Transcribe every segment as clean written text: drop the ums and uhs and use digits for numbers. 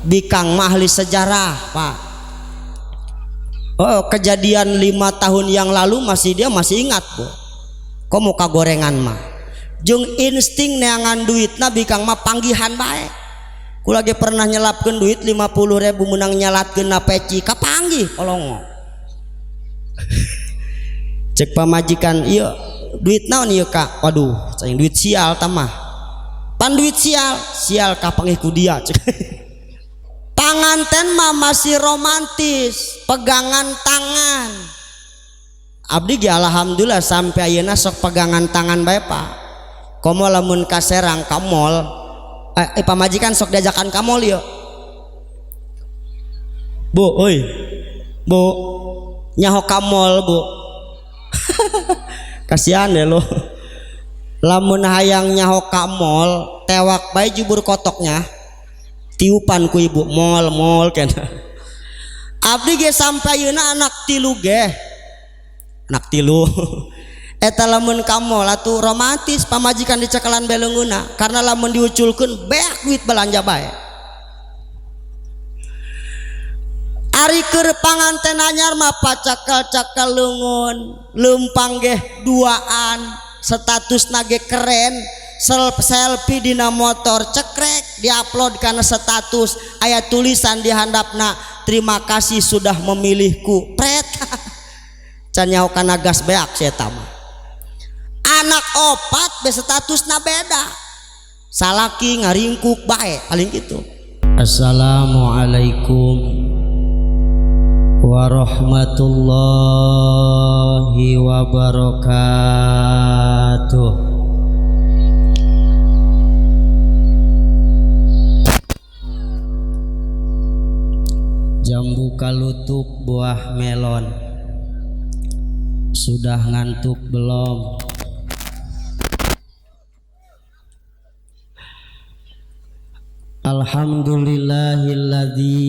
Bikang mah ahli sejarah, Pak. Oh, kejadian 5 tahun yang lalu masih dia masih ingat, Bu. Komo ka gorengan mah. Jeung insting neangan duitna bikang mah panggihan bae. Kula ge pernah nyelapkeun duit 50.000 menang nyalatkeun na peci kapanggih kolongo. Cek pamajikan, ieu duit naon ieu Kak? Waduh, cing duit sial tah mah. Pan duit sial, sial kapanggih ku dia. Cek. Panganten mah masih romantis, pegangan tangan. Abdi ge alhamdulillah sampai ayeuna sok pegangan tangan bae, Pak. Komo lamun ka Serang ka mall, pamajikan sok diajakan ka mall ieu. Bu, euy. Bu, nyaho ka mall, Bu. Kasihan deh lo. Lamun hayang nyaho ka mall, tewak bae jubur kotoknya. Tiupan ku ibu mall mall kena. Abdi ge sampai ayeuna anak tilu ge. Anak tilu. Eta lamun ka mall atuh romantis pamajikan dicekalan beleungeuna karena lamun diuculkeun beak duit belanja bae. Ari keur panganten anyar mah pacakel-cakel leungeun, leumpang ge duaan, statusna ge keren, selfie dina motor cekrek diupload kana status aya tulisan di handapna terima kasih sudah memilihku. Pret. Can nyaho kana gas beak si eta mah. Anak opat be statusna beda. Salaki ngaringkuk bae paling kitu. Assalamualaikum warahmatullahi wabarakatuh. Jambu kalutuk buah melon. Sudah ngantuk belum? Alhamdulillahilladzi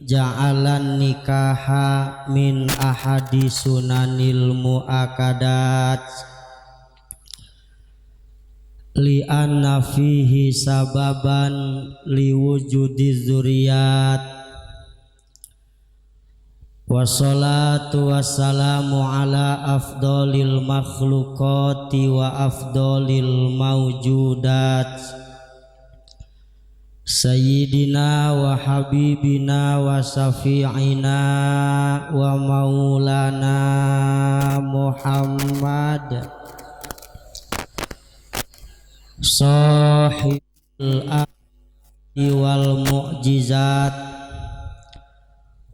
ja'alan nikaha min ahadi sunanil muakadat li'anna fihi sababan liwujudi zuriyat. Wassalatu wassalamu ala afdolil makhluqati wa afdolil mawjudat sayyidina wa habibina wa syafi'ina wa maulana Muhammad sahibul ahdi wal mu'jizat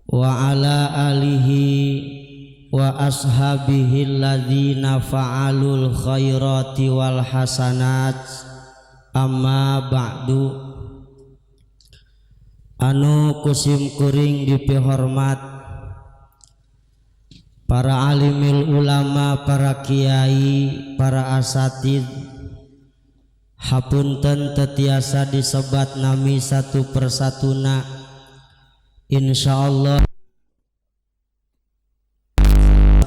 wa ala alihi wa ashabihi alladzina fa'alul khairati wal hasanat. Amma ba'du. Anu kusim kuring dipihormat para alimil ulama, para kiai, para asatid, hapunten tetiasa disebat nami satu persatuna. Insyaallah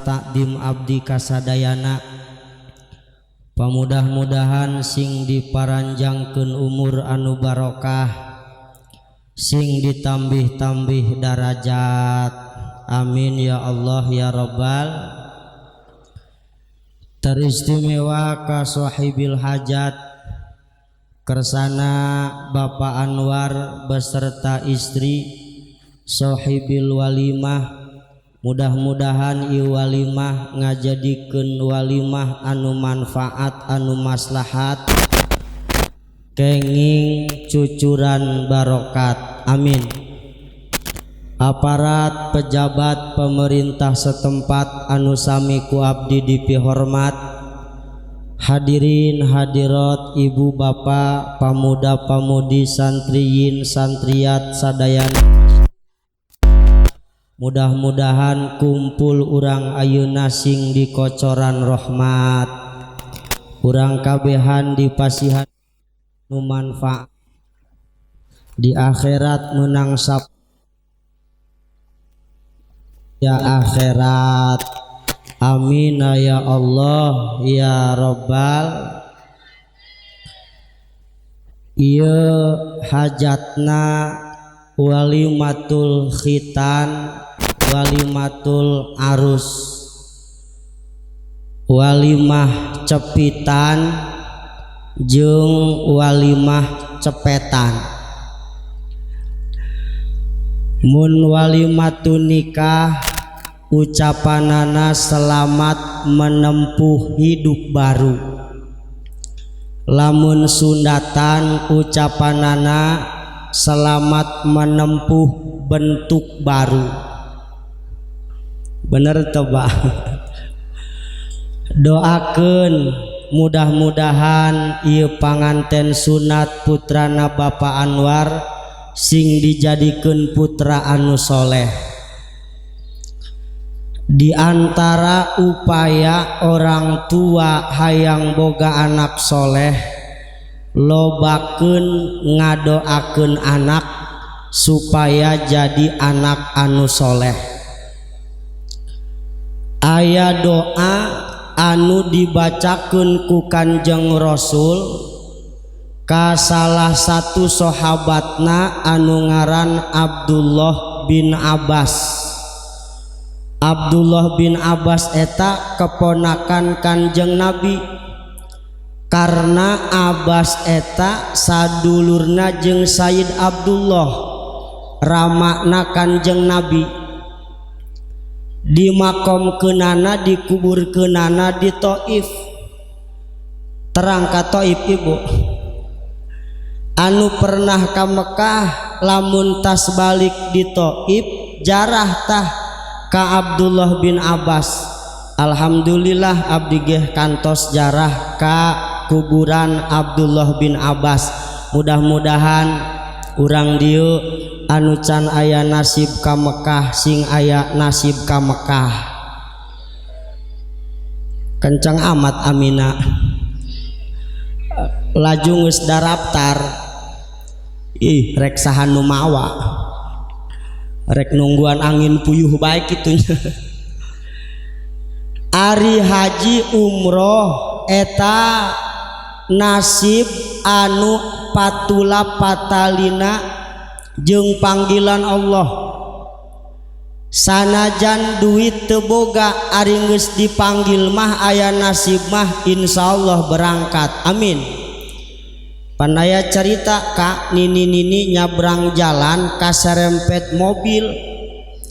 takdim abdi kasadayana, pamudah-mudahan sing diparanjangkeun umur anu barokah, sing ditambih-tambih darajat. Amin ya Allah ya Rabbal. Teristimewa ka sahibil hajat kersana Bapak Anwar beserta istri sahibil walimah. Mudah-mudahan ieu walimah ngajadikeun walimah anu manfaat anu maslahat kenging cucuran barokat. Amin. Aparat pejabat pemerintah setempat anu sami ku abdi dipihormat, hadirin hadirat, ibu bapak, pamuda pamudi, santriyin santriat sadayana, mudah-mudahan kumpul urang ayeuna sing dikocoran rahmat, urang kabehan dipasihan nu manfaat di akhirat menang sap ya akhirat. Amin ya Allah ya Rabbal. Ieu hajatna Walimatul khitan, walimatul arus, walimah cepitan jeung walimah cepetan. Mun walimatun nikah ucapanana selamat menempuh hidup baru. Lamun sunatan ucapanana selamat menempuh bentuk baru. Bener teu, Pak? Doakeun mudah-mudahan ieu panganten sunat putrana Bapak Anwar sing dijadikeun putra anu soleh. Di antara upaya orang tua hayang boga anak soleh, lobakeun ngadoakeun anak supaya jadi anak anu soleh. Aya doa anu dibacakeun ku Kanjeng Rasul ka salah satu sahabatna anu ngaran Abdullah bin Abbas. Abdullah bin Abbas eta keponakan Kanjeng Nabi, karena Abbas eta sadulurna jeung Sayyid Abdullah, ramakna Kanjeng Nabi. Di makom kenana, dikubur kenana di Taif. Terang ka Taif ibu anu pernah ka Mekah, lamun tas balik di Taif jarah tah ka Abdullah bin Abbas. Alhamdulillah abdi geh kantos jarah ka kuburan Abdullah bin Abbas. Mudah-mudahan urang dieu anu can aya nasib ka Mekah sing aya nasib ka Mekah. Kencang amat amina. Laju geus daraptar. Ih, rek saha nu mawa. Rek nungguan angin puyuh bae kitu. Ari haji umroh eta nasib anu patula patalina jeung panggilan Allah. Sanajan duit teu boga, ari geus dipanggil mah aya nasib mah insyaallah berangkat. Amin. Pan aya cerita ka nini-nini nyabrang jalan kaserempet mobil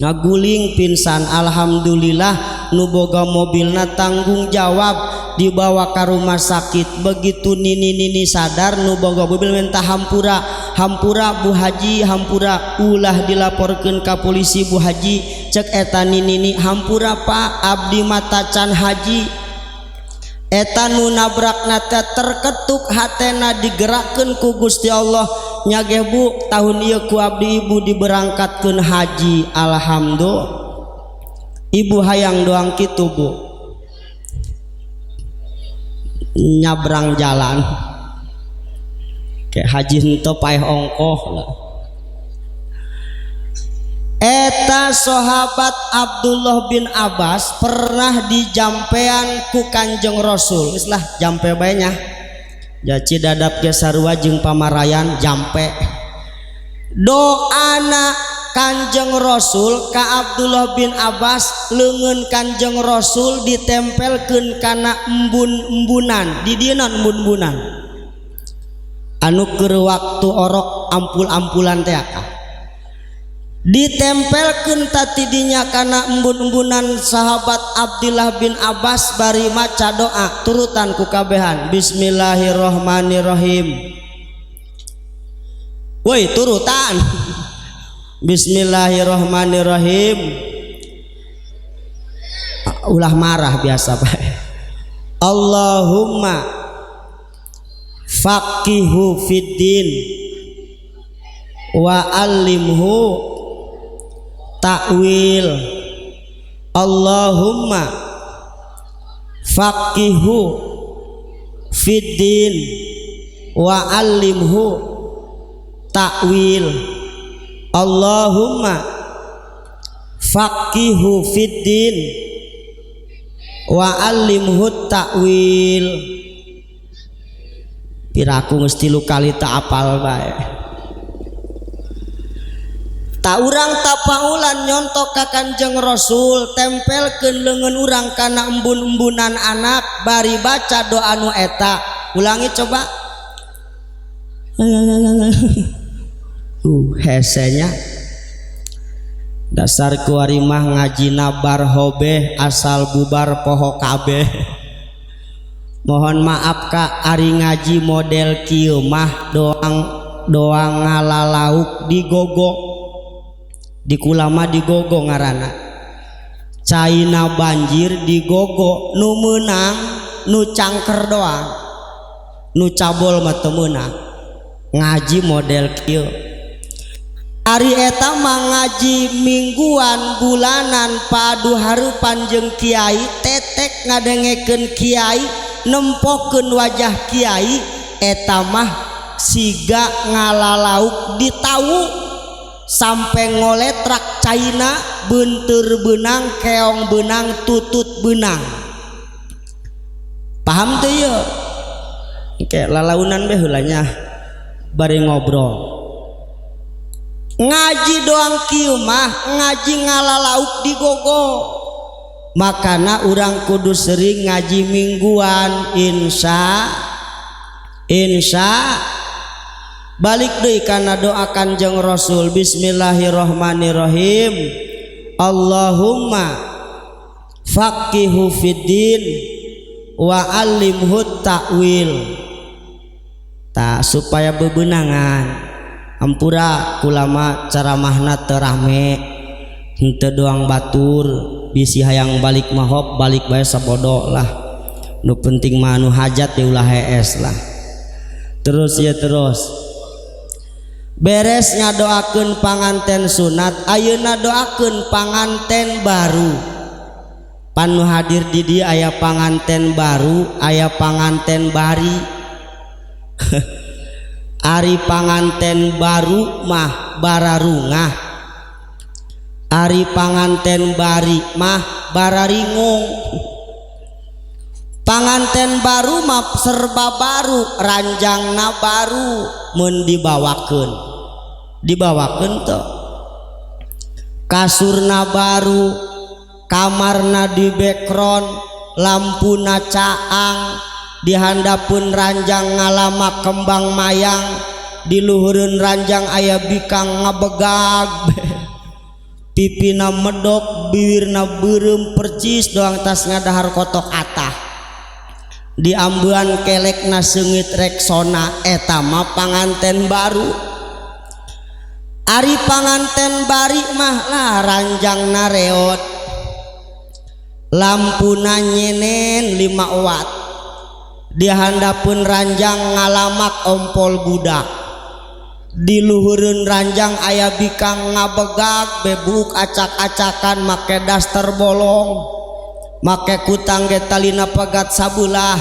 ngaguling pingsan. Alhamdulillah nu boga mobilna tanggung jawab, dibawa ke rumah sakit. Begitu nini-nini sadar, nu boga mobil minta hampura, hampura Bu Haji, hampura, ulah dilaporkeun ka polisi Bu Haji. Cek eta nini-nini, hampura Pak, abdi mata can haji. Eta nu nabrakna teh terketuk hatena, digerakkeun ku Gusti Allah. Nyageh Bu, tahun ieu ku abdi ibu diberangkatkeun haji. Alhamdulillah. Ibu hayang doang kitu Bu, nyabrang jalan kayak haji henteu paeh ongkoh lah. Eta sahabat Abdullah bin Abbas pernah dijampean ku Kanjeng Rasul. Geus lah jampe bae nya. Jaci dadap ge sarua jeung pamarayan jampe. Doana Kanjeng Rasul ka Abdullah bin Abbas, leungeun Kanjeng Rasul ditempelkeun kana embun-embunan. Di dieu naon embun-embunan? Anu keur waktu orok ampul-ampulan teh akah. Ditempelkeun tatidinya kana embun-embunan sahabat Abdullah bin Abbas bari maca doa turutan ku kabehan. Bismillahirrahmanirrahim. Woi turutan. Bismillahirrahmanirrahim. Ulah marah biasa bae. Allahumma faqihu fiddin wa allimhu ta'wil. Allahumma faqihu fiddin wa allimhu ta'wil. Allahumma faqihu fiddin wa allimhu ta'wil. Piraku geus 3 kali tak apal bae. Tak urang tapaulan nyontok ka Kanjeng Rasul, tempelkeun leungeun urang kana embun-embunan anak bari baca doa nu eta. Ulangi coba. Hesenya. Dasar kuari mah ngajina bar hobeh asal bubar poho kabeh. Mohon maaf Kak, ari ngaji model kieu mah doang ngalalauk digogo. Di kulama digogo ngaranna. Caina banjir digogo, nu meunang nu cangker doang, nu cabol mah teu meunang. Ngaji model kieu. Ari eta mah ngaji mingguan bulanan padu hareupan jeung kiai, tetek ngadengekeun kiai, nempokeun wajah kiai, eta mah siga ngalalauk ditawu sampai ngoletrak caina, bentur benang, keong benang, tutut benang. Paham tuh ya? Kayak lalaunan beh heulanya bari ngobrol. Ngaji doang kieu mah ngaji ngalalauk digogo. Makana urang kudu sering ngaji mingguan, insya balik deui kana doa Kanjeng Rasul. Bismillahirrahmanirrahim. Allahumma faqihu fiddin wa 'allimhu ta'wil. Ta supaya bebenangan. Ampura kulama ceramahna teu rame, henteu doang batur, bisi hayang balik mahop balik bae sabodo lah. Nu penting mah nu hajat diulah hees lah. Terus ya terus. Beres ngadoakeun panganten sunat, ayeuna doakeun panganten baru. Pan nu hadir di dieu aya panganten baru, aya panganten bari. Ari panganten baru mah bararungah, ari panganten bari mah bararingung. Panganten baru mah serba baru, ranjangna baru mun dibawakeun. Dibawakeun teu? Kasurna baru, kamarna di background, lampuna caang, dihandapeun ranjang ngalamak kembang mayang, diluhureun ranjang aya bikang ngabegag. Pipina medok, bibirna beureum percis doang tas ngadahar kotok atah. Diambean kelekna seungit Rexona, eta mah panganten baru. Ari panganten bari mah lah ranjangna reot, lampuna nyenen 5 watt, dihandapeun ranjang ngalamak ompol budak, diluhureun ranjang aya bikang ngabegag bebuk acak-acakan make daster bolong, make kutang ge talina pegat sabelah,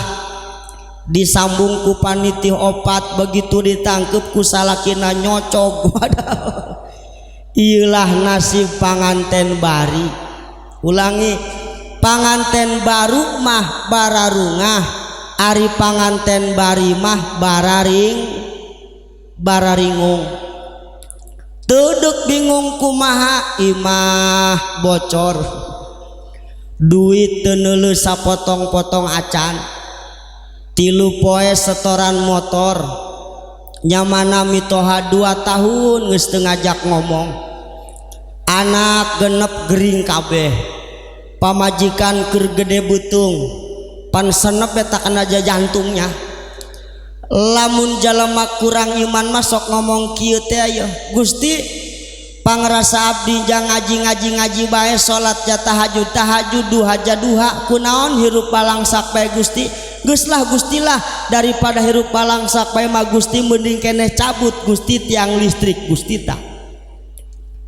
disambung ku panitih opat, begitu ditangkep ku salakina nyocog. Waduh, ieulah nasib panganten bari. Ulangi, panganten baru mah bararungah, ari panganten bari mah bararingung. Tuduk bingung kumaha imah bocor, duit teu neuleuh sapotong-potong acan, 3 poe setoran motor, nyamana mitoha 2 tahun geus teu ngajak ngomong, anak genep gering kabeh, pamajikan keur gede beuteung, pan senep eta kana jantungnya. Lamun jalema kurang iman mah sok ngomong kieu teh, aya Gusti pangrasa abdi jang ngaji-ngaji ngaji bae, salat ja tahajud tahajud, duha ja duha, kunaon hirup balangsak bae Gusti. Geus lah Gusti lah, daripada hirup balangsak bae mah Gusti mending keneh cabut Gusti tiang listrik Gusti tah.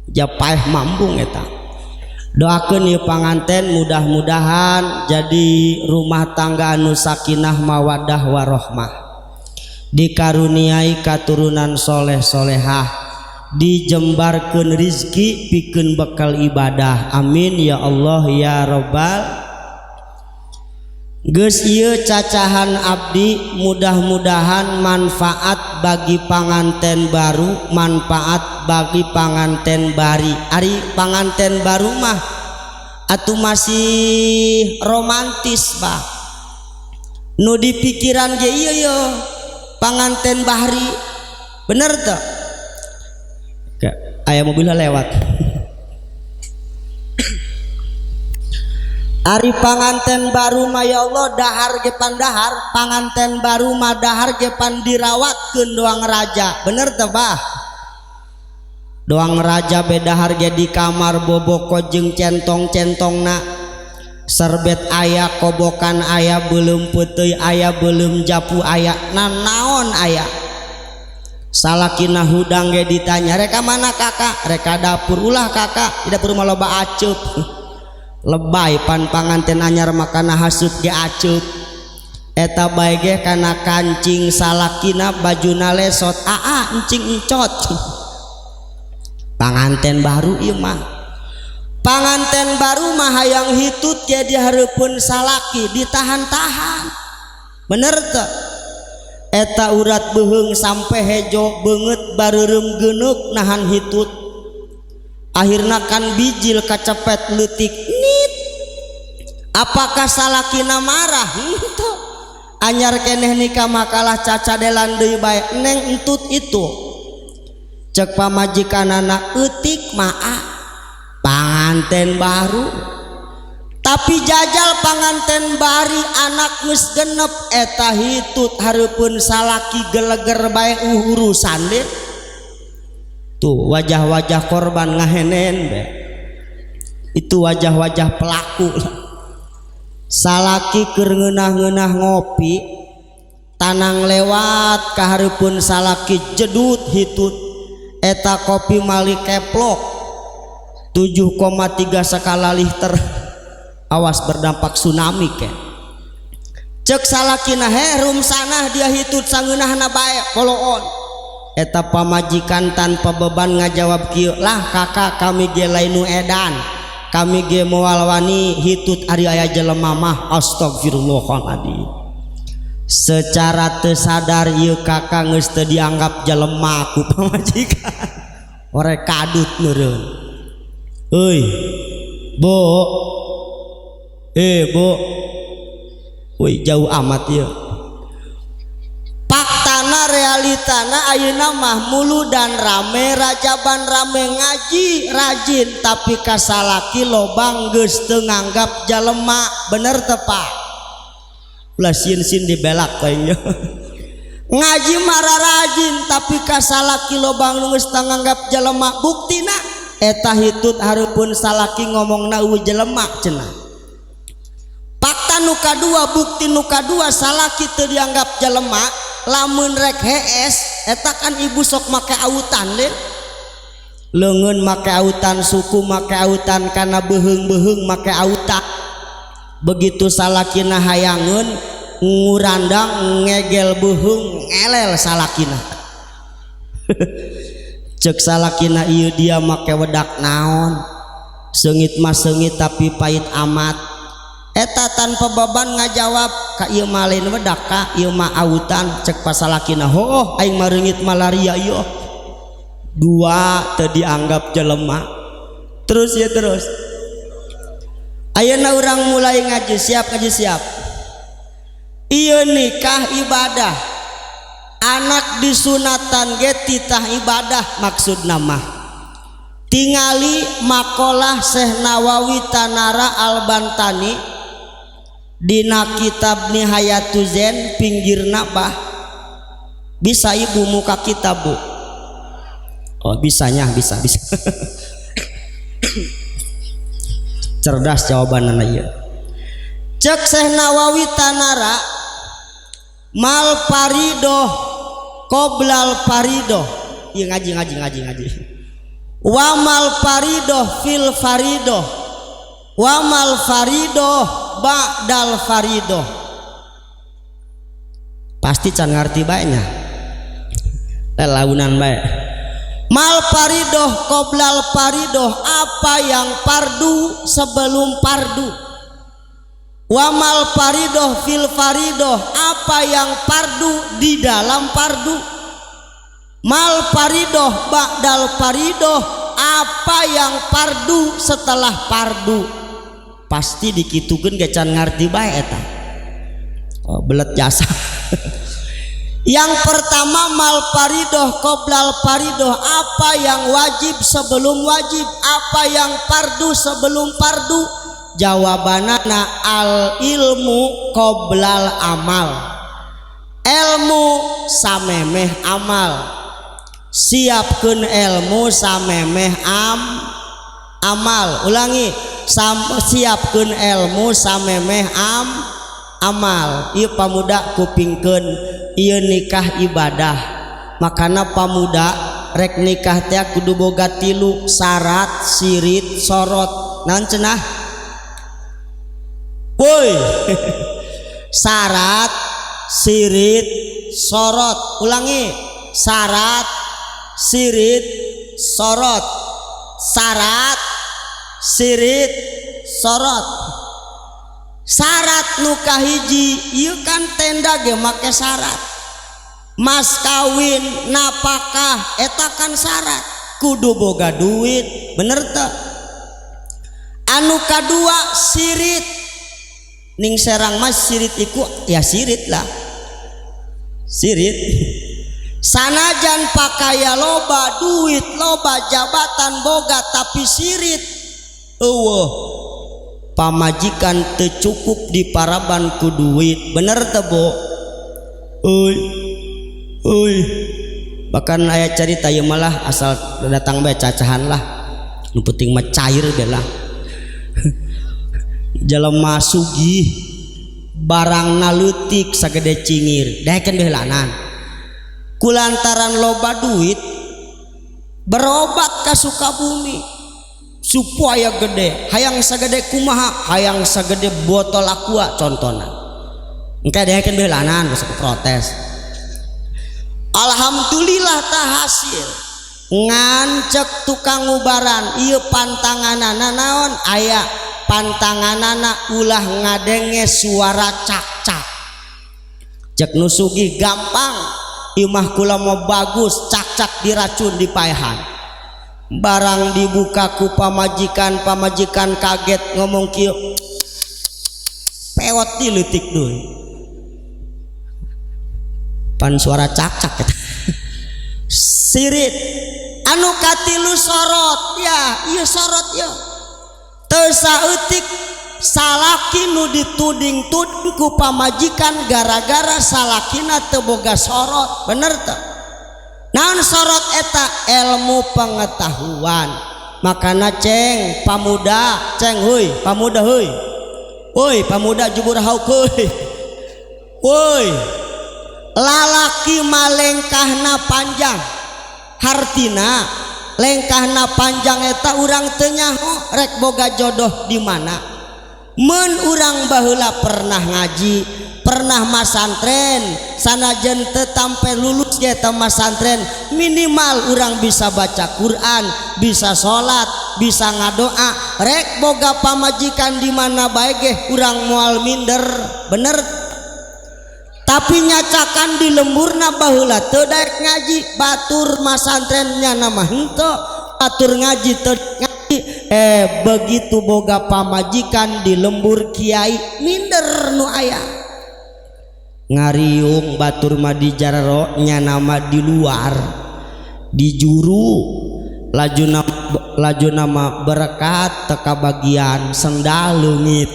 Ja paeh mambung eta. Doakeun ieu panganten mudah-mudahan jadi rumah tangga anu sakinah mawaddah warahmah, dikaruniai katurunan soleh solehah, dijembarkeun rizki pikeun bekal ibadah. Amin ya Allah ya robbal. Geus ieu cacahan abdi, mudah-mudahan manfaat bagi panganten baru, manfaat bagi panganten bari. Ari panganten baru mah atuh masih romantis bah, nu di pikiran ge ieu yo panganten bahri, bener tuh? Aya mobilnya lewat. Ari panganten baru mah ya Allah dahar ge pandahar, panganten baru mah dahar ge pandirawatkeun doang raja, bener teu bah? Doang raja bedahar ge di kamar boboko jeung centong-centongna, serbet aya, kobokan aya, beuleum peuteuy aya, beuleum japu aya, nanaon aya. Salakina hudang ge ditanya, reka mana kakak? Reka dapur. Ulah kakak, di dapur mah loba aceup. Lebay pan panganten anyar makana hasut ge aceup. Eta bae ge kana kancing salakina bajuna lesot, aa encing encot. Panganten baru ieu mah, panganten baru mah hayang hitut ge di hareupeun salaki ditahan-tahan, bener teu? Eta urat beuheung sampai hejo beungeut bareureum geuneuk nahan hitut, akhirna kan bijil kacepet leutik nit. Apakah salakina marah? Henteu. Anyar keneh nikah makalah cacadelan deui bae, neng entut itu. Cek pamajikanana eutik maa panganten baru. Tapi jajal panganten bari anak geus genep, eta hitut hareupeun salaki geleger bae urusan deh. Tuh wajah-wajah korban ngahenen be. Itu wajah-wajah pelaku. Salaki keur ngeunah-ngeunah ngopi, tanang lewat ka hareupeun salaki jedut hitut. Eta kopi mali keplok 7,3 skala Richter. Awas berdampak tsunami ke. Cek salakina he rumsanah dia hitut sangeunahna bae poloon. Eta pamajikan tanpa beban ngajawab kieu, lah kakak kami ge lain nu edan, kami ge moal wani hitut ari aya jelema mah. Astagfirullahaladzim. Secara teu sadar ieu kakak geus teu dianggap jelema ku pamajikan. Ore kadut meureun. Euy bu, bu, woi jauh amat ieu. Faktana realitana ayeuna mah muludan rame, rajaban rame, ngaji rajin, tapi kasalaki lobang geus teu nganggap jelema, bener teu Pak? Ulah sieun-sieun dibelak kayaknya. Ngaji mah rajin tapi kasalaki lobang geus teu nganggap jelema, buktina eta hitut hareupeun salaki ngomongna eueuh jelema cenah. Fakta nu kadua, bukti nu kadua salaki teu dianggap jelema, lamun rek hees eta kan ibu sok make autan deh, leungeun make autan, suku make autan, kana beuheung-beuheung make autan. Begitu salakina hayangeun ngurandang ngegel beuheung ngelel salakina. Cek salakina ieu dia make wedak naon, seungit mah seungit tapi pahit amat. Eta tanpa beban ngajawab ka ieu mah lain wedak ka ieu mah autan. Cek pasalakina hooh aing mah reungit malaria ieu. Dua teu dianggap jelema. Terus ya terus. Ayeuna urang mulai ngaji, siap ngaji siap. Ieu nikah ibadah, anak disunatan ge titah ibadah maksudna mah. Tingali makalah Syekh Nawawi Tanara Al-Bantani dina kitab Nihayatu Zen pinggirna bah. Bisa ibu muka kitab bu? Oh bisanya, bisa bisa. Cerdas jawabanana ieu. Cek Syekh Nawawi Tanara mal faridoh qoblal faridoh. Ieu ngaji ngaji ngaji ngaji. Wa mal faridoh fil faridoh wa mal faridoh ba'dal faridoh. Pasti can ngarti bae nya. Launan bae. Mal faridoh qoblal faridoh, apa yang fardu sebelum fardu. Wamal faridoh fil faridoh, apa yang fardu di dalam fardu. Mal faridoh ba'dal faridoh, apa yang fardu setelah fardu. Pasti dikitukeun ge can ngarti bae eta. Oh, belet jasa. Yang pertama, mal faridoh qoblal faridoh, apa yang wajib sebelum wajib, apa yang fardu sebelum fardu. Jawabanana al ilmu qoblal amal, ilmu samemeh amal. Siapkeun ilmu samemeh amal. Ulangi, siapkeun ilmu samemeh amal. Ieu pamuda, kupingkeun ieu. Nikah ibadah, makana pamuda rek nikah teh kudu boga tilu syarat: sirit, sorot. Naon cenah? Woi, syarat, sirit, sorot. Ulangi, syarat, sirit, sorot. Syarat, sirit, sorot. Syarat nu kahiji, ieu kan tenda ge make syarat, mas kawin, napakah, eta kan syarat, kudu boga duit, bener teu? Anu kadua, sirit. Ning Serang mas sirit iku ya sirit lah, sirit. Sanajan pakaya loba, duit loba, jabatan boga, tapi sirit euweuh, pamajikan teu cukup diparaban ku duit, bener teu, Bu? Euy, euy, bahkan aya carita ieu malah asal datang bae, cacahan lah, nu penting mah cair ge lah. Jelema sugih, barang leutik sagede cingir, daekeun beulanan. Kulantaran loba duit, berobat ka Sukabumi supaya gede. Hayang sagede kumaha? Hayang sagede botol Aqua contona. Engke daekeun beulanan, masuk protes. Alhamdulillah tak hasil. Ngan cek tukang ubaran, ieu pantanganana naon? Aya pantanganana, ulah ngadenge suara cak-cak. Cek nu sugih, gampang, imah kula mau bagus, cak-cak diracun, dipaehan. Barang dibuka ku pamajikan, pamajikan kaget, ngomong kieu, pewot di leutik deui, pan suara cak-cak eta. Sirit. Anu katilu, sorot. Ya, iya, sorot ya. Teu saeutik salaki nu dituding-tuding ku pamajikan gara-gara salakina teu boga sorot, bener teu? Naon sorot eta? Ilmu pengetahuan. Makana ceng pamuda, ceng huy, pamuda huy, woi pamuda jubur hauk huy, woi, lalaki malengkahna panjang. Hartina lengkahna panjang eta urang teu nyaho rek boga jodoh di mana. Mun urang baheula pernah ngaji, pernah masantren, sanajan teu tampe lulus ge eta masantren, minimal urang bisa baca Quran, bisa salat, bisa ngadoa, rek boga pamajikan di mana bae ge urang moal minder, bener? Tapi nyacakan di lemburna baheula teu daek ngaji, batur masantrennya nama henteu, batur ngaji teu ngaji, begitu boga pamajikan di lembur kiai, minder nu aya. Ngariung batur mah di jaro, nyana mah di luar, di juru. Laju nama berkat teka bagian sendal leungit.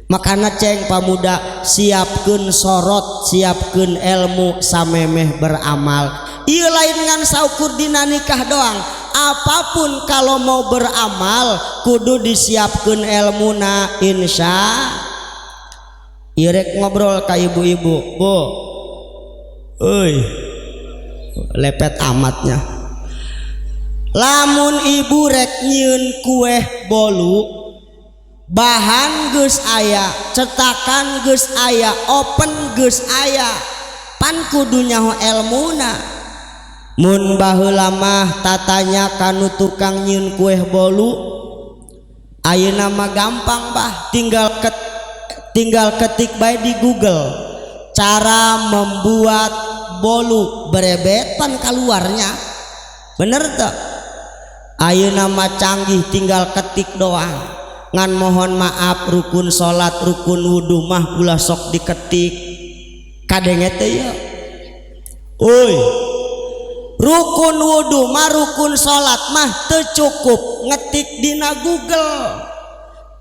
Makana ceng pamuda, siapkeun sorot, siapkeun ilmu samemeh beramal. Ieu lain ngan saukur dina nikah doang, apapun kalau mau beramal kudu disiapkeun ilmuna, insya. Ieu rek ngobrol ka ibu-ibu. Bu, euy, lepet amatnya. Lamun ibu rek nyieun kue bolu, bahan geus aya, cetakan geus aya, oven geus aya, pan kudu nyaho elmuna. Mun baheula mah tatanya kanu tukang nyieun kue bolu. Ayeuna mah gampang bah, tinggal ke Tinggal ketik bae di Google cara membuat bolu berebet, pan keluarnya. Bener tak? Ayeuna mah canggih, tinggal ketik doang. Ngan mohon maaf, rukun salat, rukun wudhu mah ulah sok diketik. Kadenge teh ya. Oi, rukun wudhu mah, rukun salat mah teu cukup ngetik dina Google,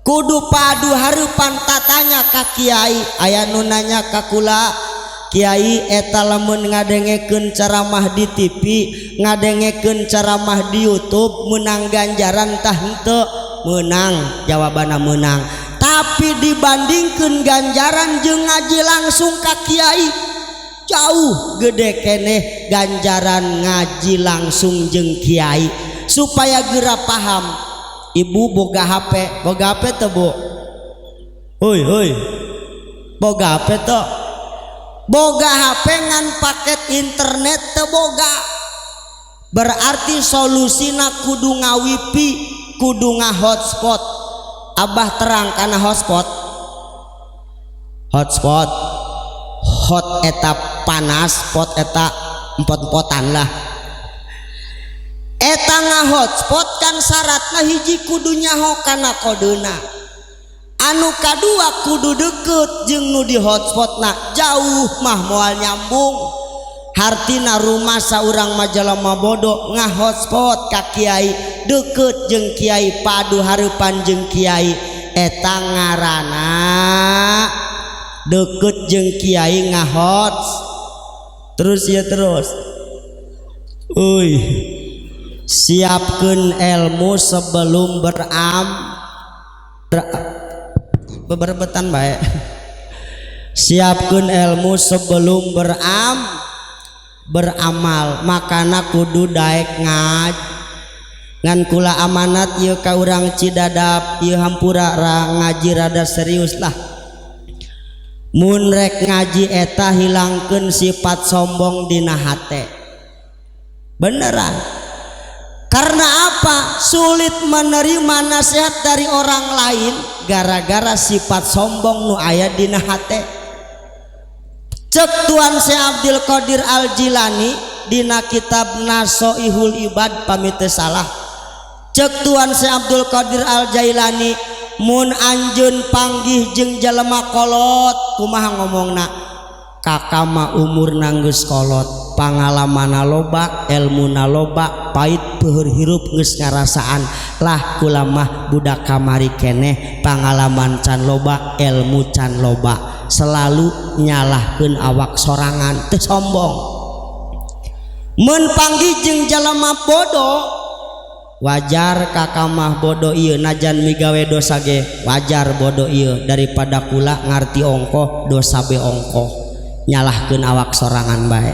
kudu padu hareupan, tatanya ka kiai. Aya nu nanya ka kula, "Kiai, eta lamun ngadengekeun ceramah di TV, ngadengekeun ceramah di YouTube, menang ganjaran tah henteu?" Menang, jawabanna menang, tapi dibandingkeun ganjaran jeung ngaji langsung ka kiai, jauh gede keneh ganjaran ngaji langsung jeung kiai. Supaya geura paham, ibu boga HP, boga HP teu, Bu? Hoi hoi, boga HP teu? Boga HP ngan paket internet teu boga, berarti solusina kudu ngawifi, kudu nga hotspot. Abah terang karena hotspot. Hotspot, hot eta panas, pot eta empot-empotan lah. Eta nga hotspot kan syaratna hiji kudu nyaho kana kodena, anu kadua kudu deket jeung nu di hotspot. Na jauh mah moal nyambung. Hartina rumah saurang majalma bodoh nga hotspot ka kiai, deket jeung kiai, padu hareupan jeung kiai, eta ngaranna deket jeung kiai ngahot. Terus ya, terus. Uy, siapkan ilmu sebelum beberebetan baik. Siapkan ilmu sebelum beramal, makana kudu daek ngaj. Ngan kula amanat ieu ka urang Cidadap ieu, hampura ra ngaji rada serius lah. Mun rek ngaji eta hilangkeun sifat sombong dina hate, beneran. Karena apa? Sulit menerima nasihat dari orang lain gara-gara sifat sombong nu aya dina hate. Cek Tuan Syekh Abdul Qadir Al Jilani dina kitab Nasoihul Ibad, pamit salah, cek Tuan Syekh Abdul Qadir Al Jailani, mun anjeun panggih jeung jalema kolot, kumaha ngomongna? "Kakak mah umurna geus kolot, pangalamanna loba, elmuna loba, pait peuheur hirup geus ngarasaan. Lah, kula mah budak kamari keneh, pangalaman can loba, ilmu can loba." Selalu nyalahkeun awak sorangan, teu sombong. Mun panggih jeung jalema bodoh, "Wajar kakak mah bodoh ieu, najan migawe dosa ge wajar bodoh ieu, daripada kula ngarti ongkoh, dosa be ongkoh." Nyalahkeun awak sorangan bae.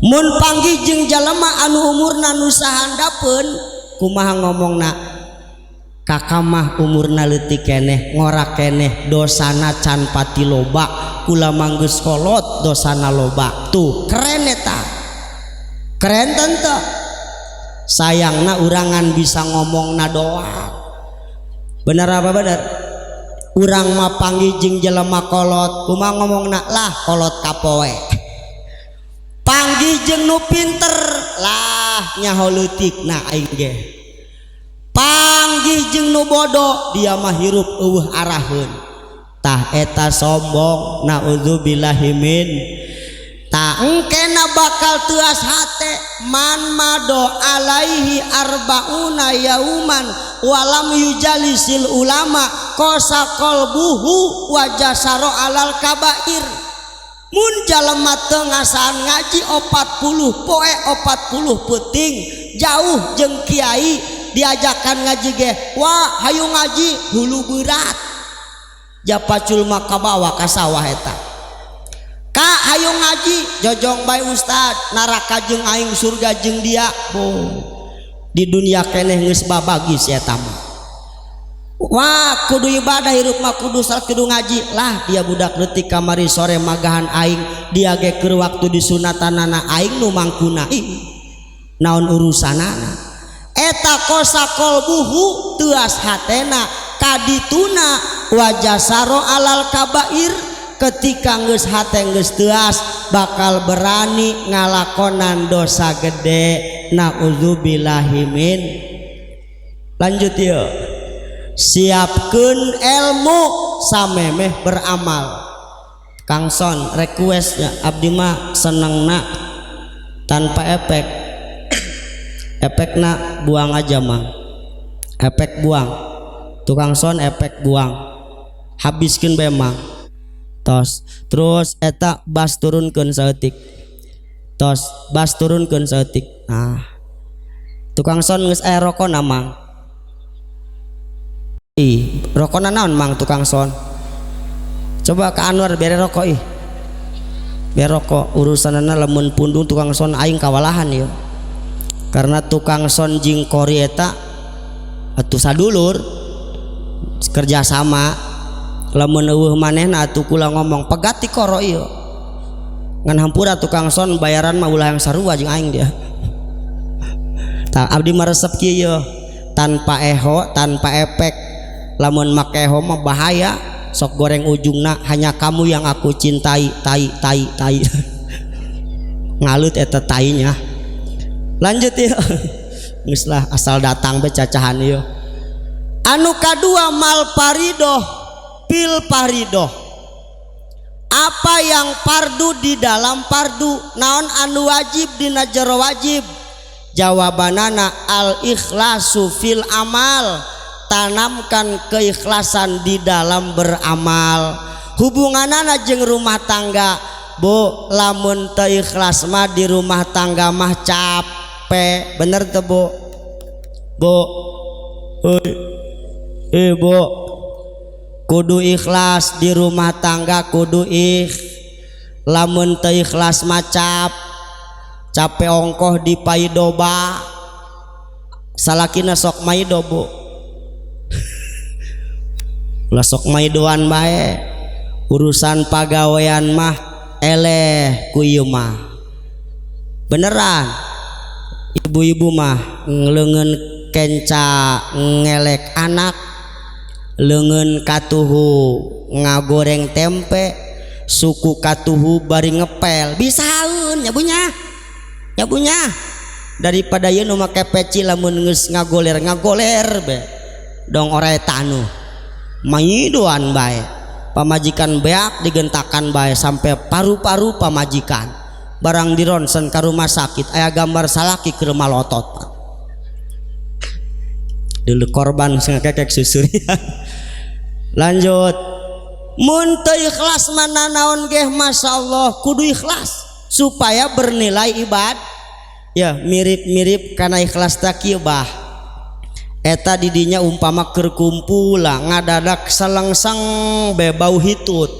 Mun panggih jeung jalema anu umurna nu sahandapeun, kumaha ngomongna? "Kakak mah umurna leutik keneh, ngora keneh, dosana can pati loba. Kula mah geus kolot, dosana loba." Tuh, keren eta, keren tante. Sayangna urangan bisa ngomongna doang. Bener apa bener? Urang mah panggih jeung jelema kolot, kumaha ngomongna? "Lah, kolot kapoe." Panggih jeung nu pinter, "Lah, nyaho leutik na aing ge." Panggih jeung nu bodoh, "Dia mah hirup euweuh araheun." Tah, eta sombong, naudzubillahi min. Tah, engkena bakal teuas hate. Man mado alaihi arbauna yauman walam yujalisil ulama qasa qalbuhu wa jasaro alal kabair. Mun jalema teu ngasaan ngaji 40 poe 40 peuting, jauh jeung kiai, diajakan ngaji ge, "Wah, hayu ngaji," hulu berat, japacul mah kabawa ka sawah eta. "Ka, hayu ngaji." "Jojong bae, ustad, neraka jeung aing, surga jeung dia." Bo, di dunia keneh geus babagi si eta mah. "Wah, kudu ibadah, hirup mah kudu salat, kudu ngaji." "Lah, dia budak leutik kamari sore magahan aing, dia ge keur waktu disunatanana, aing nu mangkuna. Ih, naon urusanana?" Eta qasa qalbuhu, teuas hatena kadituna. Wajasaro alal kabair, ketika geus hate geus teuas bakal berani ngalakonan dosa gede. Naudzubillahi min. Lanjut yuk. Siapkeun ilmu samemeh beramal. Kang Son requestnya, abdi mah senengna tanpa efek. Efekna buang aja mah, efek buang. Tukang sound efek buang, habiskeun bae mah. Tos, terus eta bass turunkeun saeutik. Tos, bass turunkeun saeutik. Nah, tukang sound geus aya rokona mang. Ih, rokona naon mang tukang sound? Coba ke Anwar bere rokok ih. Biar rokok urusanana. Lamun pundung tukang sound aing kawalahan ya. Karena tukang sound jeung kori eta atuh sadulur, kerjasama. Lamun euweuh manehna atuh kula ngomong pegat ti koro ieu. Ngan hampura tukang sound, bayaran mah ulah yang sarua jeung aing dia. Tah, abdi mah resep kieu yeuh, tanpa eho, tanpa efek. Lamun make eho mah bahaya, sok goreng ujungna, "Hanya kamu yang aku cintai," tai tai tai, ngalut eta tainya. Lanjut ya. Geus lah, asal datang be cacahan ieu. Anu kadua, mal faridoh fil faridoh, apa yang fardu di dalam fardu. Naon anu wajib dina jero wajib? Jawabanana al ikhlasu fil amal, tanamkan keikhlasan di dalam beramal. Hubunganana jeung rumah tangga, Bu. Lamun teu ikhlas mah di rumah tangga mah capek. Bener tuh, Bu? Bu, eh, eh, Bu, kudu ikhlas di rumah tangga, kudu lamun teu ikhlas mah capek, ongkoh di paidoba. Salakina sok maido, Bu. Lah, sok maidoan bae, urusan pagawean mah eleh ku ieu mah. Beneran, ibu-ibu mah leungeun kenca ngelek anak, leungeun katuhu ngagoreng tempe, suku katuhu bari ngepel bisaeun nya bunya ya bunya. Daripada ieu nu make peci, lamun geus ngagoler ngagoler be dong orai tanu maidoan bae. Pamajikan beak digentakan bae sampai paru-paru pamajikan. Barang dironsen ke rumah sakit aya gambar salaki ke rumah lotot dulu korban sing kekek susuria. Lanjut, mun teu ikhlas mana naon geh, Masya Allah, kudu ikhlas supaya bernilai ibad ya. Mirip-mirip karena ikhlas tak bah eta didinya. Umpama keur kumpul ngadadak selengseng be bau hitut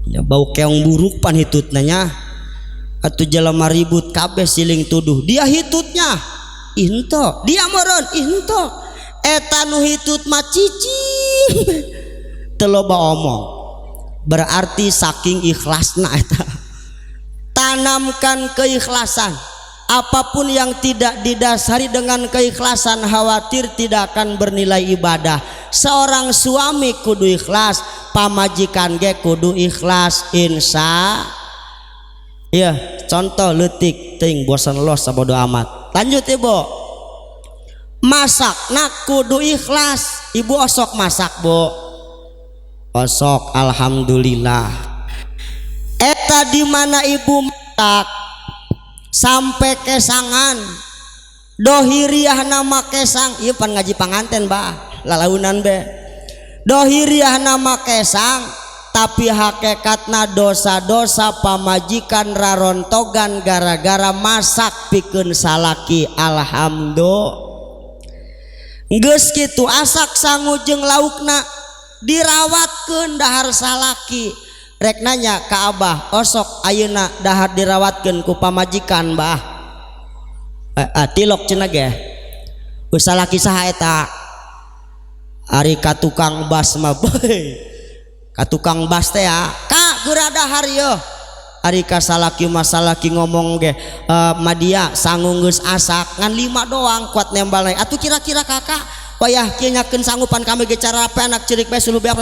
ya, bau keong buruk pan hitut nanya atuh. Jelema ribut kabeh, siling tuduh, dia hitutnya into, dia meureun into. Eta nu hitut mah cicing, teu loba omong. Berarti saking ikhlasna eta. Tanamkan keikhlasan. Apapun yang tidak didasari dengan keikhlasan khawatir tidak akan bernilai ibadah. Seorang suami kudu ikhlas, pamajikan ge kudu ikhlas, insya ya. Contoh letik ting bosan los, sabodo amat. Lanjut, Ibu. Masak nak kudu ikhlas. Ibu osok masak, Bu? Osok, alhamdulillah. Eta di mana ibu masak sampai kesangan, dohiriah nama kesang. Iya pan ngaji panganten bah lalaunan be. Dohiriah nama kesang, tapi hakikatna dosa-dosa pamajikan rarontogan gara-gara masak pikeun salaki. Alhamdulillah, geus kitu asak sangu jeung laukna dirawatkeun dahar salaki. Rek nanya ka Abah, osok ayeuna dahar dirawatkeun ku pamajikan, bah? Eh, ah, tilok cenah ge. Geus salaki saha eta? Ari ka tukang bas mah, ka tukang bas teh ya, "Kak, geura dahar yeuh." Ari ka salaki mah, salaki ngomong ge, e, "Madia, sangu geus asak ngan lima doang, kuat nembal." Atuh kira-kira kakak Wayah kieu nyakeun sanggupan kami ge carape anak cirik bae suluh beak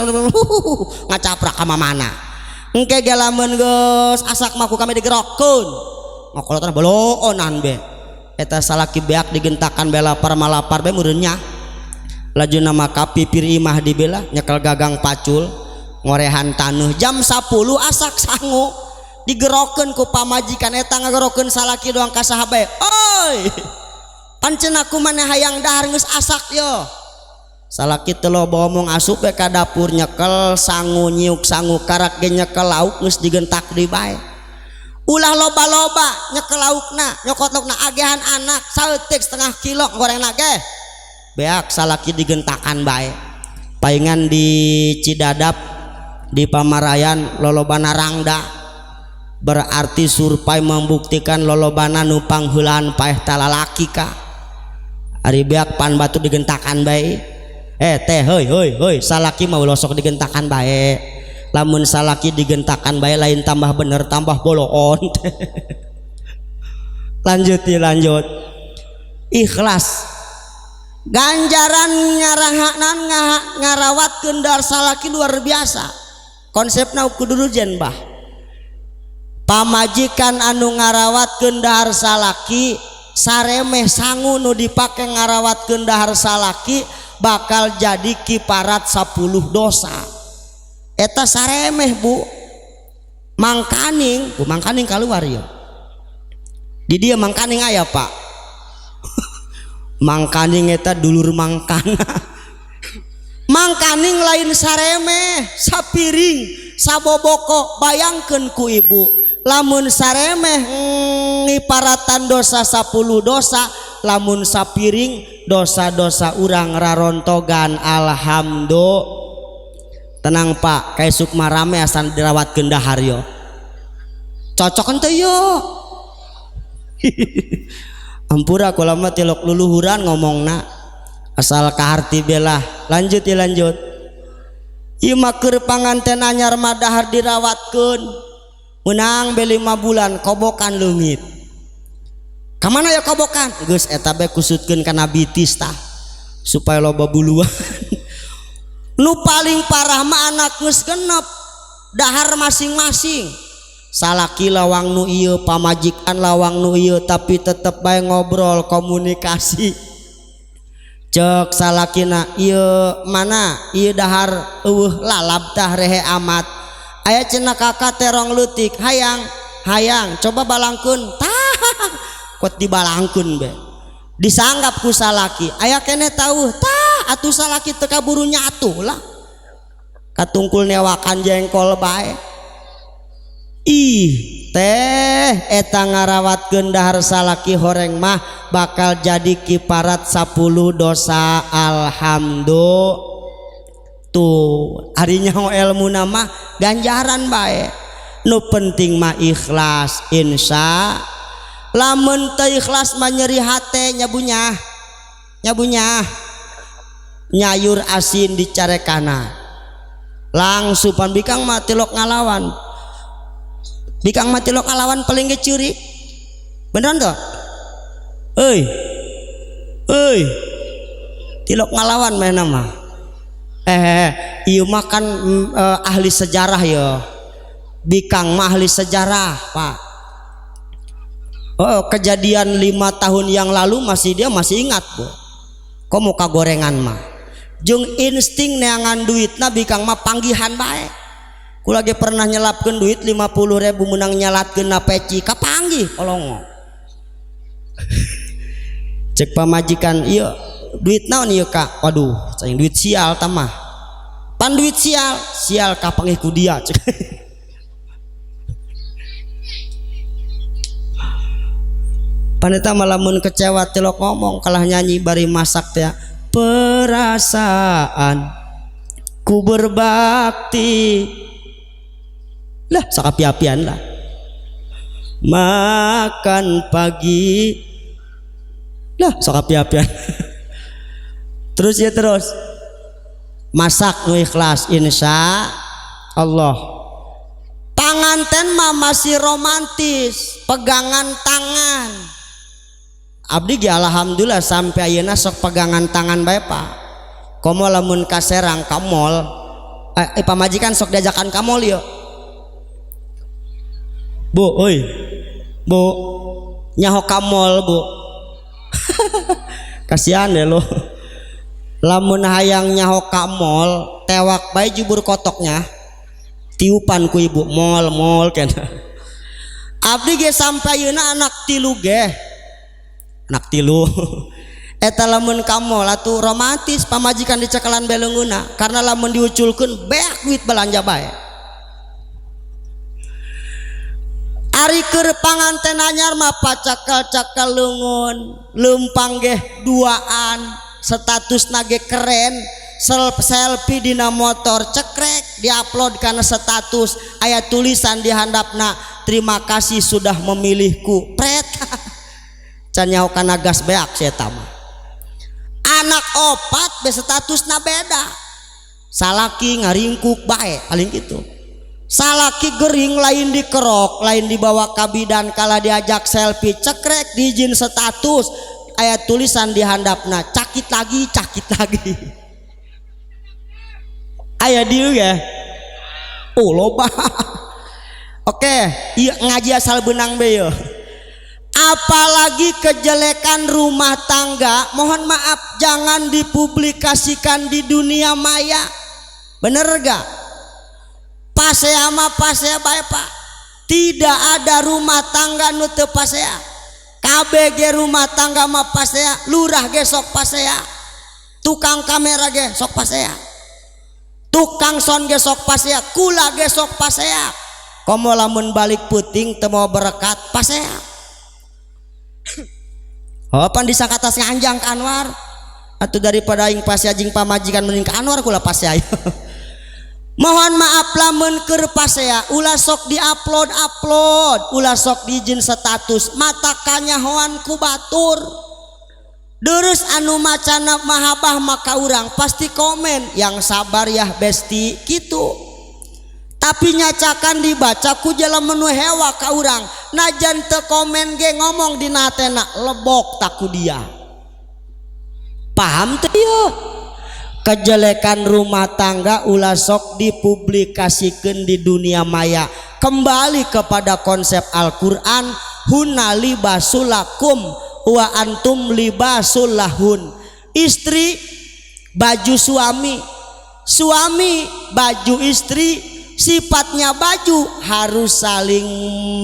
ngacaprak ka mamana. Engke ge lamun geus asak mah ku kami digerokeun. Ngokolotan boloonan be. Eta salaki beak digentakan bae lapar malapar bae meureun nya. Laju nama kapipir imah dibela nyekel gagang pacul ngorehan taneuh jam 10 asak sangu digerokeun ku pamajikan eta ngagerokeun salaki doang ka saha bae. Oi! Pancen aku maneh hayang dahar geus asak yo. Salaki teu loba omong asup we ka dapur nyekel sangu nyiuk sangu karak ge nyekel lauk geus digentak deui bae. Ulah loba-loba nyekel laukna, nyokot laukna agehan anak saeutik setengah kilo gorengna ge. Beak salaki digentakan bae. Paingan di Cidadap di Pamarayan lolobana rangda. Berarti survei membuktikan lolobana nu pangheulaan paeh talalaki ka. Ari beak pan batu digentakan bae. Teh heuy heuy heuy salaki mah ulah sok digentakan bae. Lamun salaki digentakan bae lain tambah bener tambah boloon. Lanjut ya, lanjut. Ikhlas. Ganjaran ngarahanan ngarawatkeun dar salaki luar biasa. Konsepna kudu jen bah. Pamajikan anu ngarawatkeun dahar salaki saremeh sangu nu dipake ngarawatkeun dahar salaki bakal jadi kiparat 10 dosa. Eta saremeh bu. Mangkaning, bu mangkaning keluar ya. Di dia mangkaning aya pak. Mangkaning eta dulur mangkana. Mangkaning lain saremeh, sapiring, saboboko, bayangkeun ku ibu. Lamun saremeh ngiparatan dosa 10 dosa, lamun sapiring dosa-dosa urang rarontogan. Alhamdulillah. Tenang pak, kayak sukma rame asal dirawat dahar yo. Cocok ente yo. Ampura kula mah tilok luluhuran ngomongna. Asal kaharti belah. Lanjut ya lanjut. Ieu mah keur panganten anyar mah dahar dirawatkeun. Menang be 5 bulan kobokan leungit. Kamana ya kobokan? Geus eta bae kusutkeun kana bitis tah supaya loba buluan. Nu paling parah mah anak geus genep dahar masing-masing. Salaki lawang nu ieu, pamajikan lawang nu ieu, tapi tetep bae ngobrol komunikasi. Cek salakina ieu mana ieu dahar eueuh lalab tah rehe amat. Aya cenah kakak terong leutik hayang hayang coba balangkeun tah kot dibalangkeun be. Disanggap ku salaki aya keneh tauh tah atuh salaki teu kaburu nyatuh lah. Katungkul newakan jengkol bae. Ih teh eta ngarawatkeun dahar salaki horeng mah bakal jadi kiparat 10 dosa. Alhamdulillah. Tuh ari nyaho ilmu nama ganjaran bae. Nu penting mah ikhlas insya. Lamun teu ikhlas mah nyeri hate nyabunyah. Nyabunyah. Nyayur asin dicarekana. Langsung pan bikang mah tilok ngalawan. Bikang mah tilok ngalawan paling ge ceurik. Beneran tuh? Euy. Euy. Tilok ngalawan mana mah. Ieu mah kan ahli sejarah ya. Bikang mah ahli sejarah, Pak. Oh, kejadian 5 tahun yang lalu masih dia masih ingat, Bu. Kok muka gorengan mah. Jeung insting neangan duitna bikang mah panggihan bae. Kula ge pernah nyelapkeun duit 50.000 menang nyalatkeun na peci kapanggih kolongo. Cek pamajikan, ieu duit naon ieu Kak? Waduh, cing duit sial tah mah. Pan duit sial, sial kapanggih ku dia cek. Paneta malamun kecewa tilok ngomong kalah nyanyi bari masak teh. Perasaan ku berbakti lah sakapi-apian lah. Makan pagi lah sakapi-apian. Terus ya terus masak nu ikhlas insya Allah. Panganten mah masih romantis, pegangan tangan. Abdi ge alhamdulillah sampai ayeuna sok pegangan tangan bae Pak. Komo lamun ka Serang ka mall, pamajikan sok diajakan ka mall yeuh. Bu, euy. Bu, nyaho ka mall, Bu. Kasihan deh lo. Lamun hayang nyaho ka mall, tewak bae jubur kotoknya. Tiupan ku ibu mall mall kena. Abdi ge sampai ayeuna anak tilu ge. Anak tilu. Eta lamun ka mall atuh romantis pamajikan dicekalan beleungeuna karena lamun diuculkeun beak duit belanja bae. Ari keur panganten anyar mah pacakel-cakel leungeun, leumpang geh duaan, statusna ge keren, selfie dina motor cekrek diupload kana status, aya tulisan di handapna terima kasih sudah memilihku. Pret. Can nyaho kana gas beak si eta mah. Anak opat be statusna beda. Salaki ngaringkuk bae paling kitu. Salaki gering lain dikerok, lain dibawa ka bidan kala diajak selfie cekrek diizin status aya tulisan di handapna cakit lagi cakit lagi. Aya dieu ge. Oh loba. Oke, ieu ngaji asal benang be yeuh. Apalagi kejelekan rumah tangga, mohon maaf jangan dipublikasikan di dunia maya. Bener gak? Pasea mah pasea bae Pak. Tidak ada rumah tangga nu teu pasea. KBG rumah tangga mah pasea, lurah ge sok pasea. Tukang kamera ge sok pasea. Tukang son ge sok pasea, kula ge sok pasea. Komo lamun balik peuting teu mau berkat pasea. Oh pan disangka atas nganjang ka Anwar. Atuh daripada aing pasea jeung pamajikan mending ka Anwar kula pasea. Mohon maaf lamun keur pasea ulah sok diupload upload, ulah sok dijieun status, mata kanyahoan ku batur. Terus anu macana mahabah maka urang pasti komen yang sabar ya besti gitu. Tapi nyacakan dibaca ku jelema nu hewa ka urang, najan teu komen ge ngomong dina hatena lebok taku dia. Paham teu ieu? Kejelekan rumah tangga ulah sok dipublikasikeun di dunia maya. Kembali kepada konsep Al-Qur'an, hunna libasul lakum wa antum libasul lahun. Istri baju suami, suami baju istri, sifatnya baju harus saling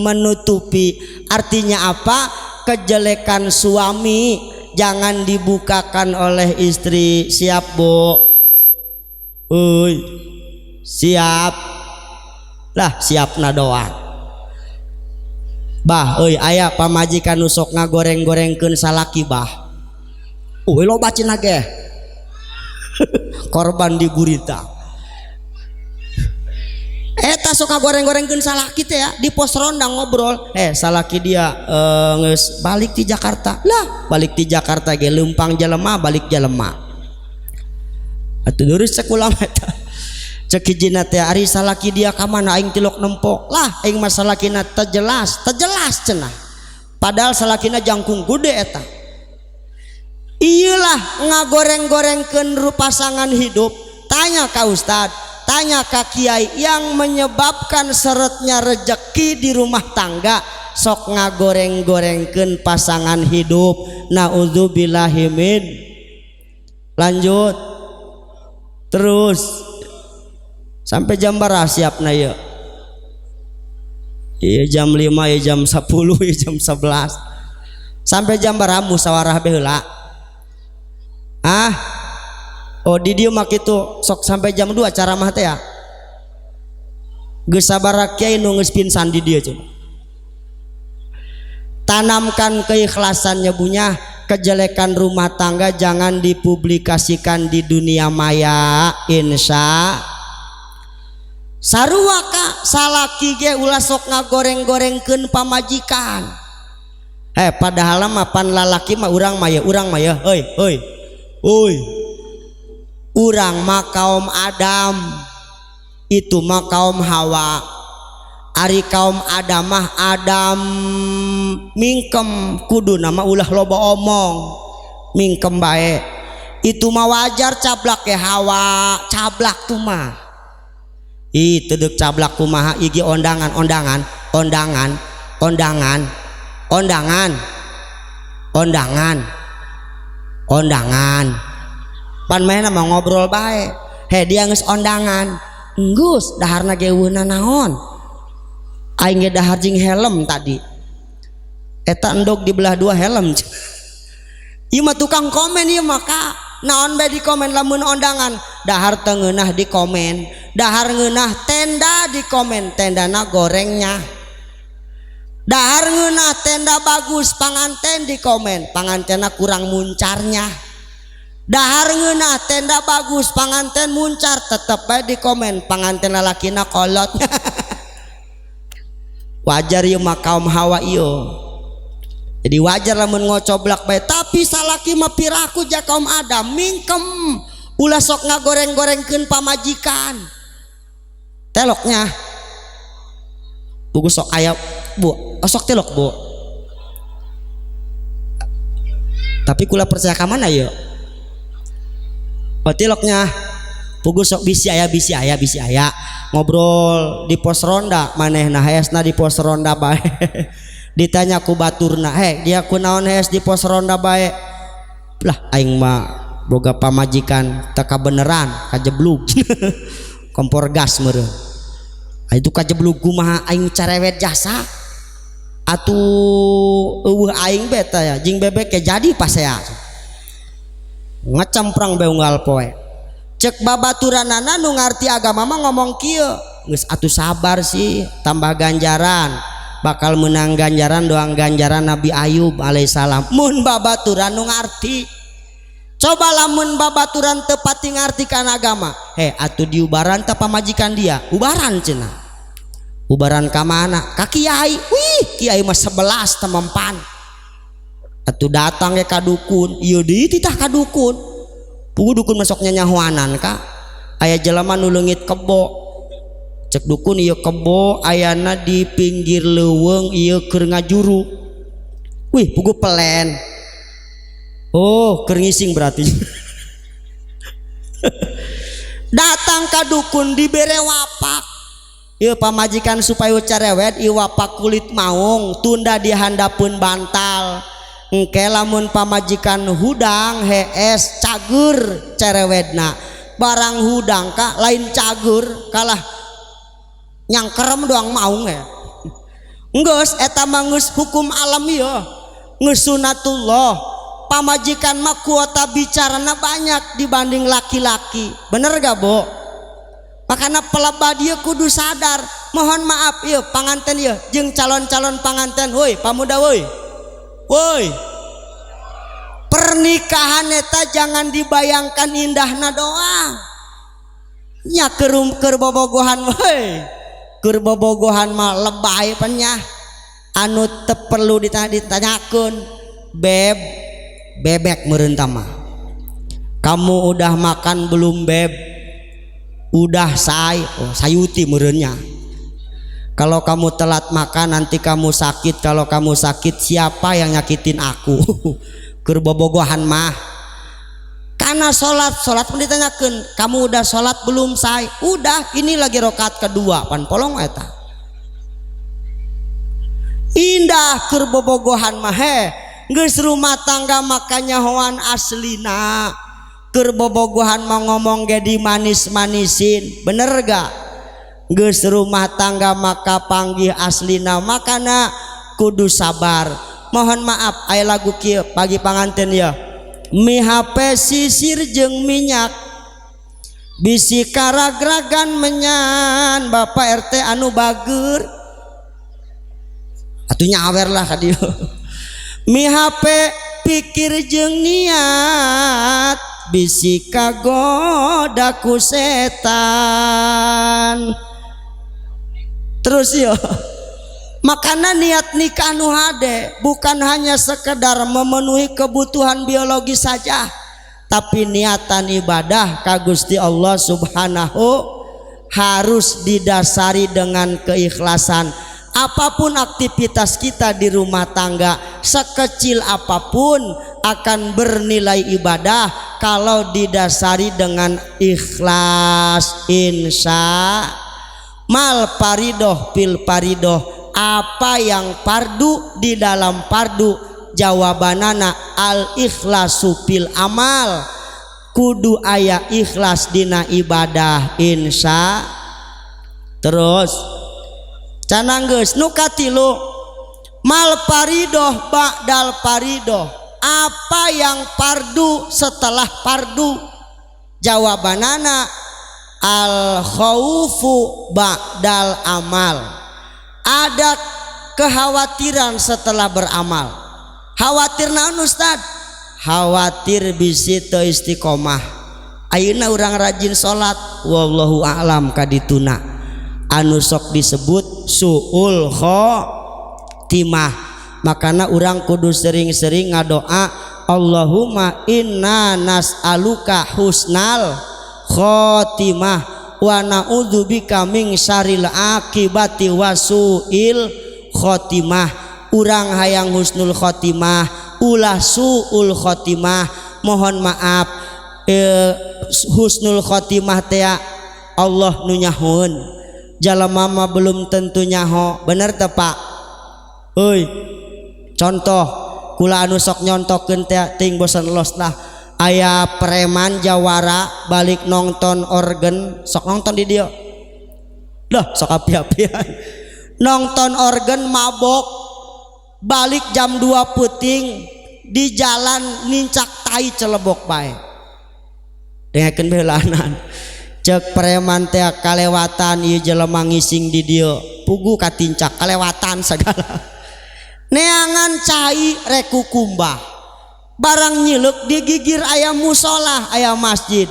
menutupi. Artinya apa? Kejelekan suami jangan dibukakan oleh istri. Siap Bu? Uy, siap lah, siap na doang. Bah euy, aya pamajikan nu sok ngagoreng-gorengkeun salaki bah. Uy loba cenah ge. Korban di gurita. Eta sok ngagoreng-gorengkeun salaki teh ya, di pos ronda ngobrol. Salaki dia geus balik ti Jakarta. Lah, balik ti Jakarta ge leumpang jelema balik jelema. Atuh lurus cek ulama eta. Cek hijina teh ari salaki dia ka mana aing tilok nempo. Lah, aing mah salakina teu jelas, teu jelas cenah. Padahal salakina jangkung gede eta. Iyalah ngagoreng-gorengkeun pasangan hidup. Tanya ka ustad, tanya ka kiai, yang menyebabkan seretnya rejeki di rumah tangga sok ngagoreng-gorengkeun pasangan hidup. Naudzubillahi min. Lanjut terus sampai jam berapa siapna ieu? Iya jam 5, iya jam 10, iya jam 11. Sampai jam berapa musyawarah baheula? Ah? Oh di dieu mah kitu sok sampai jam 2 ceramah teh ya. Geus sabaraha kiai nu geus pingsan di dieu coba. Tanamkan keikhlasannya bunya, kejelekan rumah tangga jangan dipublikasikan di dunia maya. Insya sarua ka salaki ge ulah sok ngagoreng-gorengkeun pamajikan. Padahal mah pan lalaki mah urang mah ya, urang mah ya, heuy heuy. Uy. Urang mah kaum Adam, itu mah kaum Hawa. Ari kaum Adam mah Adam mingkem, kudu nama ulah loba omong, mingkem bae. Itu mah wajar cablak ke hawa cablak tuh mah. Ih teu cablak kumaha igi ondangan ondangan ondangan ondangan ondangan ondangan ondangan pan manehna mah ngobrol bae. He dia geus ondangan enggeus daharna ge eueuhna naon aing ge dahar jeung helm tadi eta endog dibelah dua helm. Ieu mah tukang komen ieu mah ka naon bae di komen lamun ondangan dahar teu ngeunah di komen dahar ngeunah tenda di komen tendana gorengnya dahar ngeunah tenda bagus panganten di komen pangantena kurang muncarnya dahar ngeunah tenda bagus panganten muncar tetep bae di komen panganten lalakina kolot. Wajar ieu mah kaum hawa ieu. Jadi wajar lamun ngocoblak bae tapi salaki mah piraku ja kaum Adam mingkem ulah sok ngagoreng-gorengkeun pamajikan teloknya buku sok aya bu sok telok bu tapi kula percaya ka mana yeuh oh tiloknya pugu sok bisi aya bisi aya bisi aya ngobrol di pos ronda manehna heesna di pos ronda bae. Ditanya ku baturna he dia kunaon hees di pos ronda bae lah aing mah boga pamajikan teu kabeneran kajeblug. Kompor gas meureun itu kajeblug kumaha aing carewet jasa atuh eueuh aing beta ya jeung bebek ke jadi pasea ngecemprang bae unggal poe cek babaturanana nu ngarti agama mah ngomong kieu geus atuh sabar sih tambah ganjaran bakal menang ganjaran doang ganjaran Nabi Ayub alaihissalam mun babaturan nu ngarti coba lamun babaturan teu pati ngarti kana agama he atuh diubaran teh pamajikan dia ubaran cenah ubaran ka mana ka kiai wih kiai mah 11 temempan atuh datang ke ka dukun ieu deui titah ka dukun puguh dukun masuk nyanyahoanan ka aya jelema nu leungit kebo cek dukun ieu kebo ayana di pinggir leuweung ieu keur ngajuru wih puguh pelen oh keur ngising berarti. Datang ka dukun dibere wapak ieu pamajikan supaya carewet ieu wapak kulit maung tunda di handapeun bantal engke lamun pamajikan hudang hees cagur carewetna barang hudang ka lain cagur kalah nyangkerem doang maung ya geus eta mah geus hukum alam ieu geus sunatullah pamajikan mah kuota bicarana banyak dibanding laki-laki bener gak bo? Makana pelebah dia kudu sadar mohon maaf ieu panganten ieu jeung calon-calon panganten woi pamuda woi woi pernikahan eta jangan dibayangkan indahna doang nya keur bobogohan woi keur bobogohan mah lebay penyah anu teu perlu ditanyakeun beb bebek meureun mah kamu udah makan belum beb udah say oh sayuti meureunnya kalau kamu telat makan nanti kamu sakit kalau kamu sakit siapa yang nyakitin aku. Keur bobogohan mah karena sholat sholat pun ditanyakeun kamu udah sholat belum say udah ini lagi rokaat kedua pan polong eta indah keur bobogohan mah he geus rumah tangga makanya hoan aslina keur bobogohan mah ngomong ge dimanis-manisin bener gak geus rumah tangga maka panggih aslina makana kudu sabar. Mohon maaf aya lagu kieu pagi panganten ya mi HP sisir jeung minyak bisi karagragan menyan Bapak RT anu bager atuh nyawer lah ka dieu mi HP pikir jeung niat bisi kagoda ku setan terus yo. Makanya niat nikah nu hade bukan hanya sekedar memenuhi kebutuhan biologis saja tapi niatan ibadah ka Gusti Allah Subhanahu harus didasari dengan keikhlasan. Apapun aktivitas kita di rumah tangga sekecil apapun akan bernilai ibadah Kalau didasari dengan ikhlas. Insya mal faridoh fil faridoh, apa yang fardu di dalam fardu? Jawabanana al ikhlasu fil amal, kudu aya ikhlas dina ibadah. Insya. Terus cenah geus nu katilu, mal faridoh ba'dal faridoh, apa yang fardu setelah fardu? Jawabanana al khaufu ba'dal amal, ada kekhawatiran setelah beramal. Khawatir naon, Ustad? Khawatir bisi teu istiqomah. Ayeuna urang rajin salat, wallahu a'lam kadituna anu sok disebut suul khotimah. Makana urang kudu sering-sering ngadoa, Allahumma inna nas'aluka husnal khotimah wa na'udzubika min syarril akibati wasuil khotimah. Urang hayang husnul khotimah, ulah suul khotimah. Mohon maaf, husnul khotimah teh Allah nu nyahoeun, jalma mah belum tentu nyaho. Bener teu, Pak? Euy, contoh kula anu sok nyontokeun teh ting bosan los lah. Aya preman jawara balik nonton organ, sok nonton di dia dah, sok api-apian nonton organ, mabok, balik jam 2 peuting, di jalan nincak tai celebok bae. Dengekeun beulaanan. Cek preman teh, kalewatan ieu jelema ngising di dieu, puguh katincak kalewatan segala. Neangan cai rek kukumbah, barang nyiluk di gigir aya musola, aya masjid.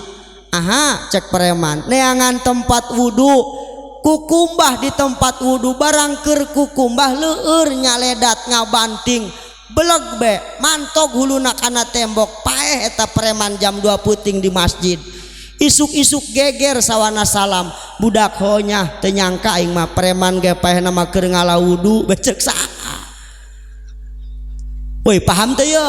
Aha, cek preman, neangan tempat wudu, kukumbah di tempat wudu. Barang keur kukumbah, leueur nyaledat ngabanting, beleg be mantog huluna kana tembok. Paeh eta preman jam 2 peuting di masjid. Isuk-isuk geger sawana salam budak, honya teu nyangka aing mah preman ge paehna mah keur ngala wudu. Becek saha? Woi, paham teu ye?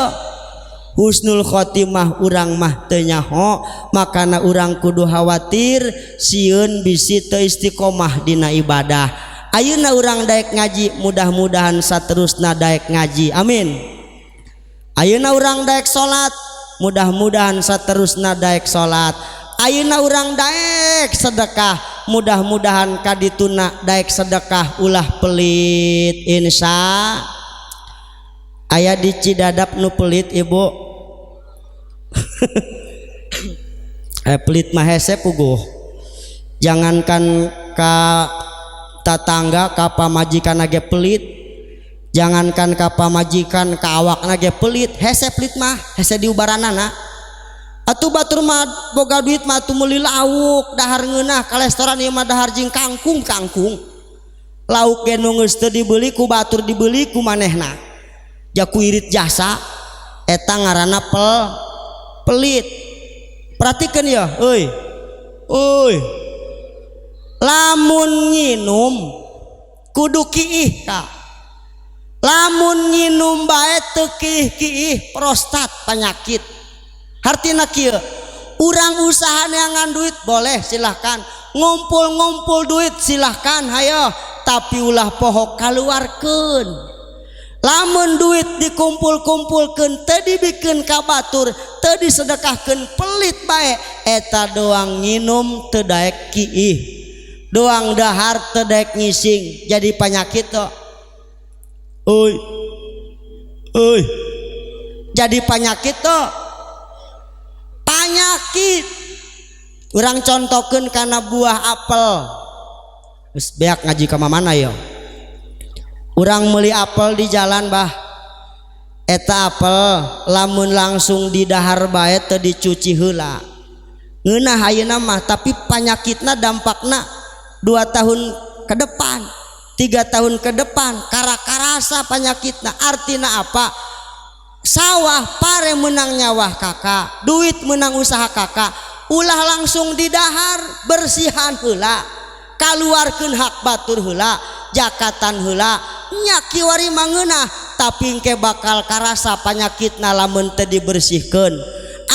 Husnul khotimah urang mah teu nyaho, makana urang kudu khawatir sieun bisi teu istiqomah dina ibadah. Ayeuna urang daek ngaji, mudah-mudahan saterusna daek ngaji, amin. Ayeuna urang daek salat, mudah-mudahan saterusna daek salat. Ayeuna urang daek sedekah, mudah-mudahan kadituna daek sedekah, ulah pelit. Insya. Aya di Cidadap nu pelit, ibu? Pelit mah hese puguh, jangankan ka tatangga, ka pamajikan ge pelit, jangankan ka pamajikan, ka awakna ge pelit. Hese pelit mah, hese diubaranana atuh. Batur mah boga duit mah atuh meuli lauk, dahar ngeunah ka restoran ieu mah, dahar jeung kangkung kangkung. Lauk ge nu geus teu dibeli ku batur, dibeli ku manehna, jaku irit jasa. Eta ngaranna pelit. Perhatikan ya, euy euy, lamun nginum kudu kiih ka. Lamun nginum bae teu kiih-kiih, prostat penyakit. Hartina kieu, urang usaha neangan duit boleh, silahkan, ngumpul-ngumpul duit silahkan, hayo, tapi ulah poho kaluarkeun. Lamun duit dikumpul-kumpulkeun teu dibikeun ka batur, teu disedekahkeun, pelit bae. Eta doang nginum teu daek kiih, doang dahar teu daek ngising, jadi penyakit to. Euy euy, jadi penyakit to, penyakit. Urang contohkeun kana buah apel. Geus beak ngaji ka mana yo. Urang meuli apel di jalan, bah. Eta apel lamun langsung didahar bae teu dicuci heula, ngeunah ayeuna mah, tapi panyakitna dampakna 2 tahun ke depan, 3 tahun ke depan kara-karasa panyakitna. Artina apa? Sawah pare menang nyawah kakak, duit menang usaha kakak, ulah langsung didahar, bersihan heula, kaluarkeun hak batur heula, jakatan heula. Nya kiwari mangeunah, tapi engke bakal karasa panyakitna lamun teu dibersihkeun.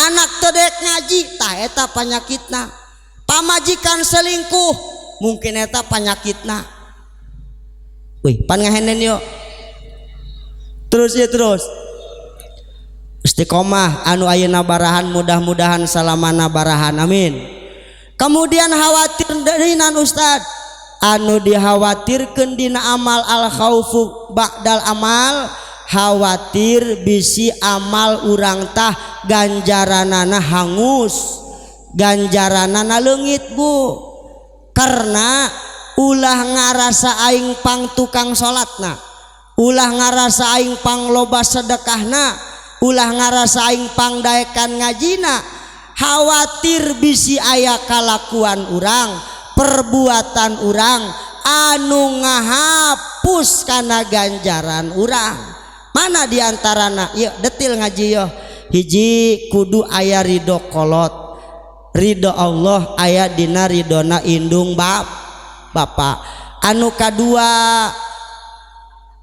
Anak teu daek ngaji, tah eta panyakitna. Pamajikan selingkuh, mungkin eta panyakitna. Wih, pan ngahenen yuk. Terus ya terus. Istiqomah anu ayeuna barahan, mudah-mudahan salamana barahan, amin. Kemudian khawatir dirinan Ustad, anu dikhawatirkeun dina amal al khaufu ba'dal amal, khawatir bisi amal urang tah ganjaranana hangus, ganjaranana leungit, Bu. Karena ulah ngarasa aing pang tukang salatna, ulah ngarasa aing pang loba sedekahna, ulah ngarasa aing pang daekan ngajina. Khawatir bisi aya kalakuan urang, perbuatan urang anu ngahapus kana ganjaran urang. Mana diantarana? Yuk detil ngaji yo. Hiji, kudu aya ridho kolot. Ridho Allah aya dina ridona indung bap bapak. Anu kadua,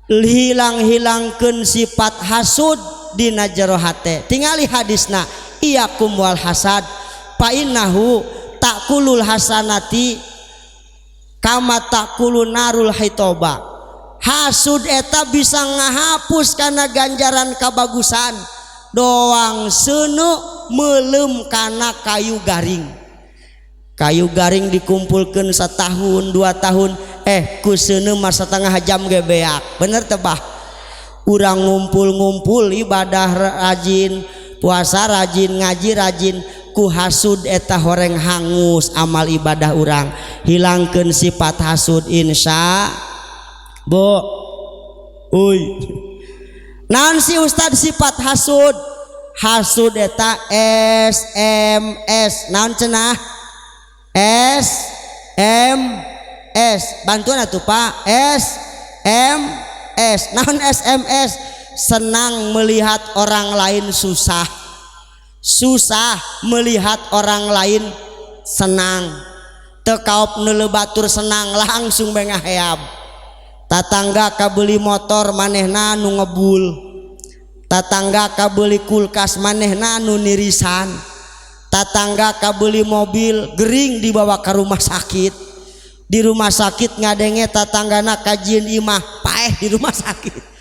hilang-hilangkeun sifat hasud dina jero hate. Tingali hadisna, iyyakum wal hasad fa innahu ta'kulul hasanati kama ta'kulun narul hitoba. Hasud eta bisa ngahapus kana ganjaran kabagusan, doang seuneu meuleum kana kayu garing. Kayu garing dikumpulkan setahun 2 tahun, ku seuneu mah setengah jam ge beak. Bener teu, Bah? Urang ngumpul-ngumpul ibadah rajin, puasa rajin, ngaji rajin, ku hasud eta horeng hangus amal ibadah urang. Hilangkeun sifat hasud, insya. Bu, uy, naon si Ustad sifat hasud? Hasud eta SMS. Naon cenah? S M S. Bantuan atuh, Pak. S M S. Naon SMS? Senang melihat orang lain susah, susah melihat orang lain senang. Teu kaop neuleu batur senang, langsung bengaheab. Tatangga kabeli motor, manehna nu ngebul. Tatangga kabeli kulkas, manehna nu nirisan. Tatangga kabeli mobil, gering dibawa ke rumah sakit. Di rumah sakit ngadenge tatanggana kajieun imah, paeh di rumah sakit.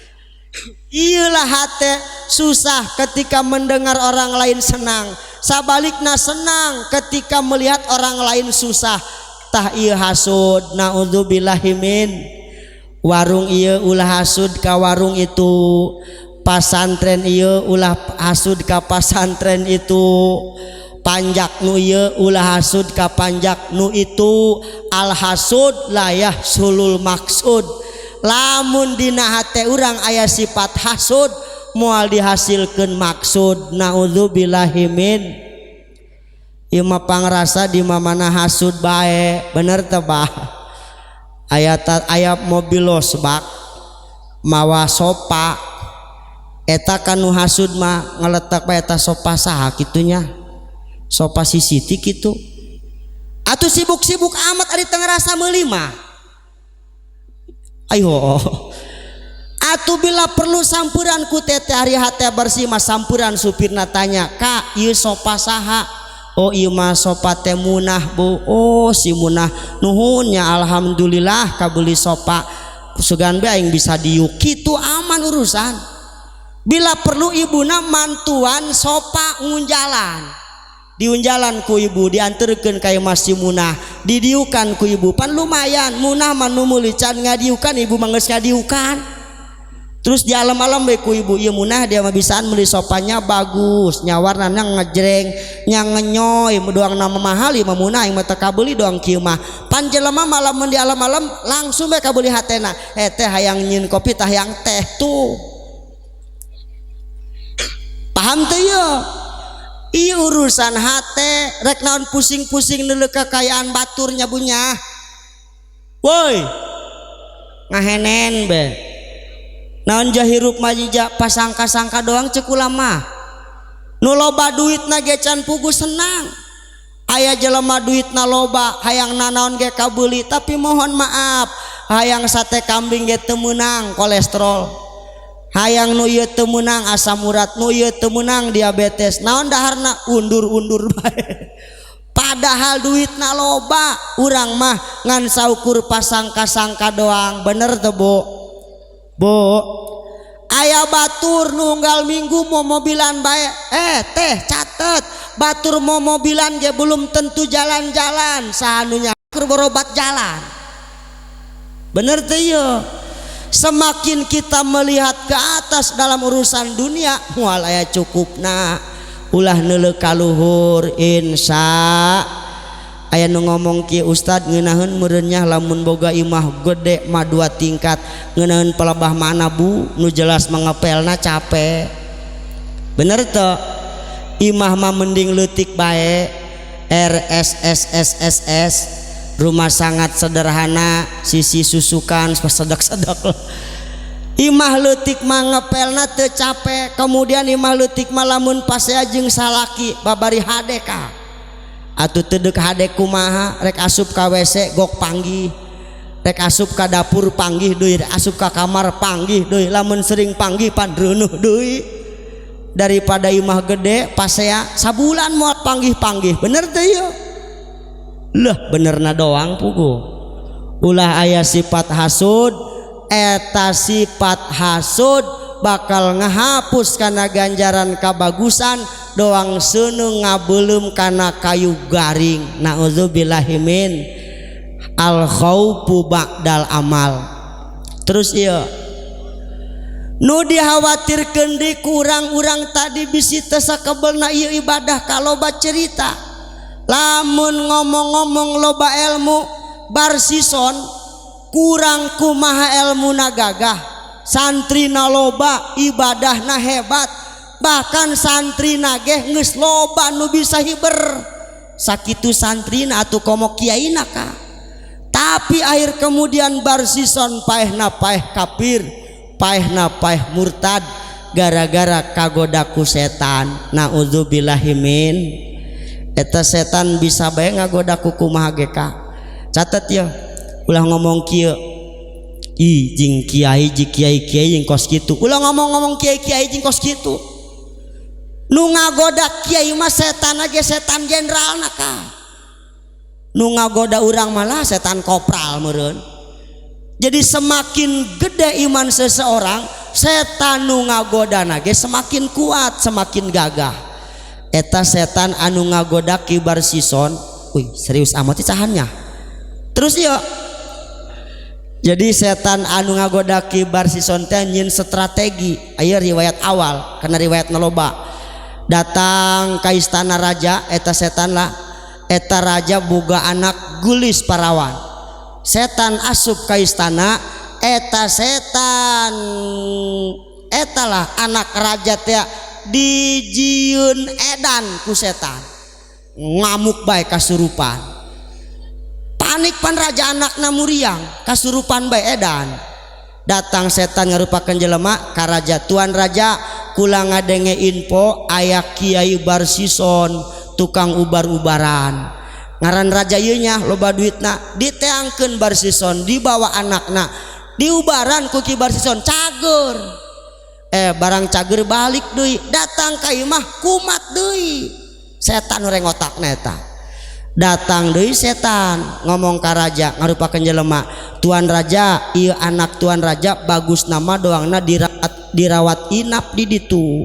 Iyalah, hate susah ketika mendengar orang lain senang, sabalikna senang ketika melihat orang lain susah. Tah, ieu hasud, naudzubillahimin. Warung ieu ulah hasud ka warung itu, pasantren ieu ulah hasud ka pasantren itu, panjak nu ieu ulah hasud ka panjak nu itu. Al hasud la yahsulul maksud. Lamun dina hate urang aya sifat hasud, moal dihasilkeun maksud, naudzubillahimin. Ieu mah pangrasa di mana hasud bae. Bener teu, Bah? Aya aya mobil losbak mawa sopa eta kan, nu hasud mah ngeletak bae, eta sopa saha kitunya, sopa si Siti kitu. Atuh sibuk-sibuk amat ari teu ngerasa meuli mah. Ayo atuh, bila perlu sampuran ku teteh. Ari hate bersih mah sampuran supirna, tanya, "Kak, ieu sopa saha?" "Oh, ieu mah sopa teh Munah, Bu." "Oh, si Munah, nuhun nya, alhamdulillah kabeli sopa, sugan be aing bisa diuk." Kitu aman urusan. Bila perlu ibuna mantuan sopa ngunjalan, diunjalan ku ibu, diantarkan ka imah si Munah, didiukan ku ibu, pan lumayan. Munah mah nu meuli can ngadiukan, ibu mah geus ngadiukan. Terus di alam-alam bae ku ibu, ieu Munah dia mah bisaan meuli sopanya bagus nya, warnana ngejreng nya, ngenyoy doang, nama mahal ieu mah. Munah, aing mah teu kabeuli doang kieu mah. Pan jelema malam mun di alam-alam langsung bae kabeuli hatena. Eh, teh hayang nyieun kopi tah, hayang teh tuh. Paham teu ieu? Ieu urusan hate. Rek naon pusing-pusing neuleuh kekayaan baturnya bunya? Woi, ngahenen be. Naon jahirup majija pasangka-sangka doang. Cek ulama, nu loba duitna ge can pugu senang. Aya jelema duitna loba, hayang nanaon ge kabeuli, tapi mohon maaf, hayang sate kambing ge teu meunang, kolesterol. Hayang nu ieu teu meunang asam urat, nu ieu teu meunang diabetes. Naon daharna? Undur-undur bae. Padahal duitna loba, urang mah ngan saukur pasangka-sangka doang. Bener teu, Bu? Bu, aya batur nunggal minggu mau mobilan bae. Teh catet, batur mau mobilan ge belum tentu jalan-jalan, sahanunya keur berobat jalan. Bener teu ieu? Semakin kita melihat ke atas dalam urusan dunia, moal aya cukupna. Ulah neuleuh ka luhur. Insya aya nu ngomong kieu, "Ustad, ngeunaheun meureun nya lamun boga imah gede mah dua tingkat." Ngeunaheun pelebah mana, Bu? Nu jelas mangepelna capek. Bener teu? Imah mah mending leutik bae, R S S S S S, rumah sangat sederhana, sisi susukan sedak-sedak. Imah leutik mah ngepelna teu capek. Kemudian imah leutik mah lamun pasea jeung salaki babari hade ka atuh teu deuk hade kumaha. Rek asup ka WC gok panggih, rek asup ka dapur panggih deui, rek asup ka kamar panggih deui. Lamun sering panggih pan reunuh deui. Daripada imah gede pasea sabulan moal panggih-panggih. Bener teu ieu? Lah, benerna doang pugu. Ulah aya sifat hasud. Eta sifat hasud bakal ngehapus kana ganjaran kabagusan doang. Seuneu ngabeuleum kana kayu garing. Naudzubillahimin. Al khaufu ba'dal amal. Terus ieu nu dikhawatirkeun di kurang-urang tadi, bisi teu sakebelna ieu ibadah kaloba cerita. Lamun ngomong-ngomong loba ilmu, Barsison kurang kumaha ilmu gagah, santri na loba, ibadahna hebat, bahkan santri nage geus loba nu bisa hiber, sakitu santrina atuh komo kiaina ka. Tapi akhir kemudian Barsison paehna paeh kafir, paehna paeh murtad, gara-gara kagoda ku setan. Naudzubillahimin. Eta setan bisa bae ngagoda ku kumaha ge ka. Catet ya, ulah ngomong kieu, "Ih, jeung kiai, jeung kiai, kiai jeung kos kitu." Ulah ngomong-ngomong kiai, kiai jeung kos kitu. Nu ngagoda kiai mah setan aja, setan jenderal ka. Nu ngagoda urang malah setan kopral meureun. Jadi semakin gede iman seseorang, setan nu ngagoda nage semakin kuat, semakin gagah. Eta setan anu ngagoda Ki Barsison. Wih, serius amat cahannya. Terus yuk, jadi setan anu ngagoda Ki Barsison teh nyieun strategi. Ayo riwayat awal, karena riwayat loba. Datang ke istana raja eta setan lah. Eta raja boga anak gulis parawan. Setan asup ke istana eta setan, eta lah anak raja teh dijieun edan ku setan, ngamuk bae, kasurupan, panik pan raja, anakna muriang, kasurupan bae, edan. Datang setan ngarupakeun jelema ka raja, "Tuan raja, kula ngadenge info aya Kiai Barsison tukang ubar-ubaran." Ngaran raja ieu nya loba duitna. Diteangkeun Barsison, dibawa anakna, diubaran ku Ki Barsison, cager. Barang cager balik deui, datang ka imah, kumat deui setan urang otakna. Eta datang deui setan ngomong ka raja ngarupakeun jelema, "Tuan raja, ieu anak tuan raja bagus nama doangna dirawat, dirawat inap di ditu.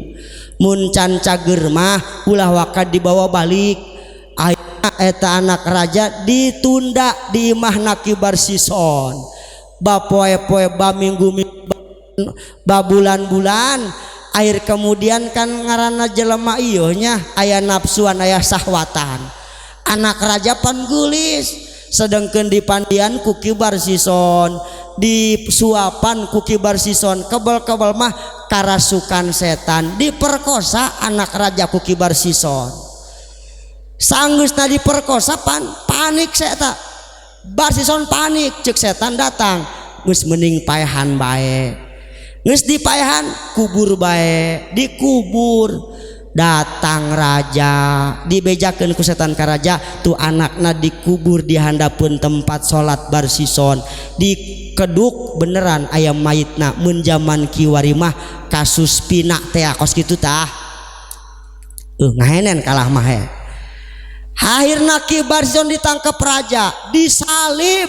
Mun can cager mah ulah waka dibawa balik." Akhirna eta anak raja ditunda di imahna Ki Barsison bapoe-poe, ba minggu, ba bulan-bulan. Akhir kemudian kan ngaranna jelema ieu nya aya nafsuan, aya sahwatan. Anak raja pan gulis, sedangkan dipandian ku Ki Barsison, disuapan ku Ki Barsison, kebel-kebel mah karasukan setan, diperkosa anak raja ku Ki Barsison. Sanggeusna diperkosa pan panik setan Barsison, panik. Cek setan datang, "Geus mending paehan bae." Geus dipaehan, kubur bae. Dikubur. Datang raja, dibejakeun ku setan ka raja, tuh anakna dikubur di handapeun tempat salat Barsison. Dikeduk beneran aya mayitna. Mun jaman kiwari mah kasus pina teh kos kitu tah. Ngahenen kalah mah he. Akhirna Ki Barsison ditangkap raja, disalib,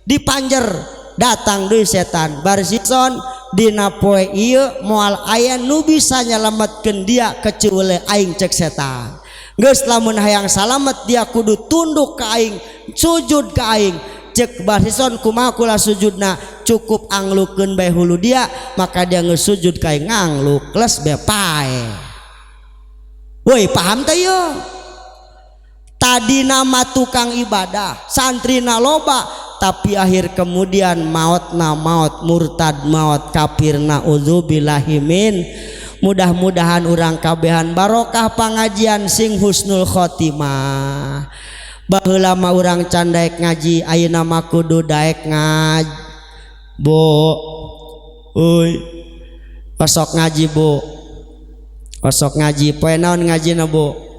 dipanjer. Datang deui setan, Barsison dina poe ieu moal aya nu bisa nyalametkeun dia kecuali aing, cek setan. Geus lamun hayang salamet dia kudu tunduk ka aing, sujud ka aing. Cek Barsison, kumaha kula sujudna? Cukup anglukeun bae hulu dia. Maka dia geus sujud ka aing, ngangluk les be pae. Woi, paham teh ieu? Tadi nama tukang ibadah, santrina loba, tapi akhir kemudian maut na maut murtad, maut kafir, naudzubillahimin. Mudah-mudahan urang kabehan barokah pangajian sing husnul khotimah. Baheula mah urang can daek ngaji, ayeuna mah kudu daek ngaji. Bu, uy, osok ngaji bu, osok ngaji. Poe naon ngajina bu?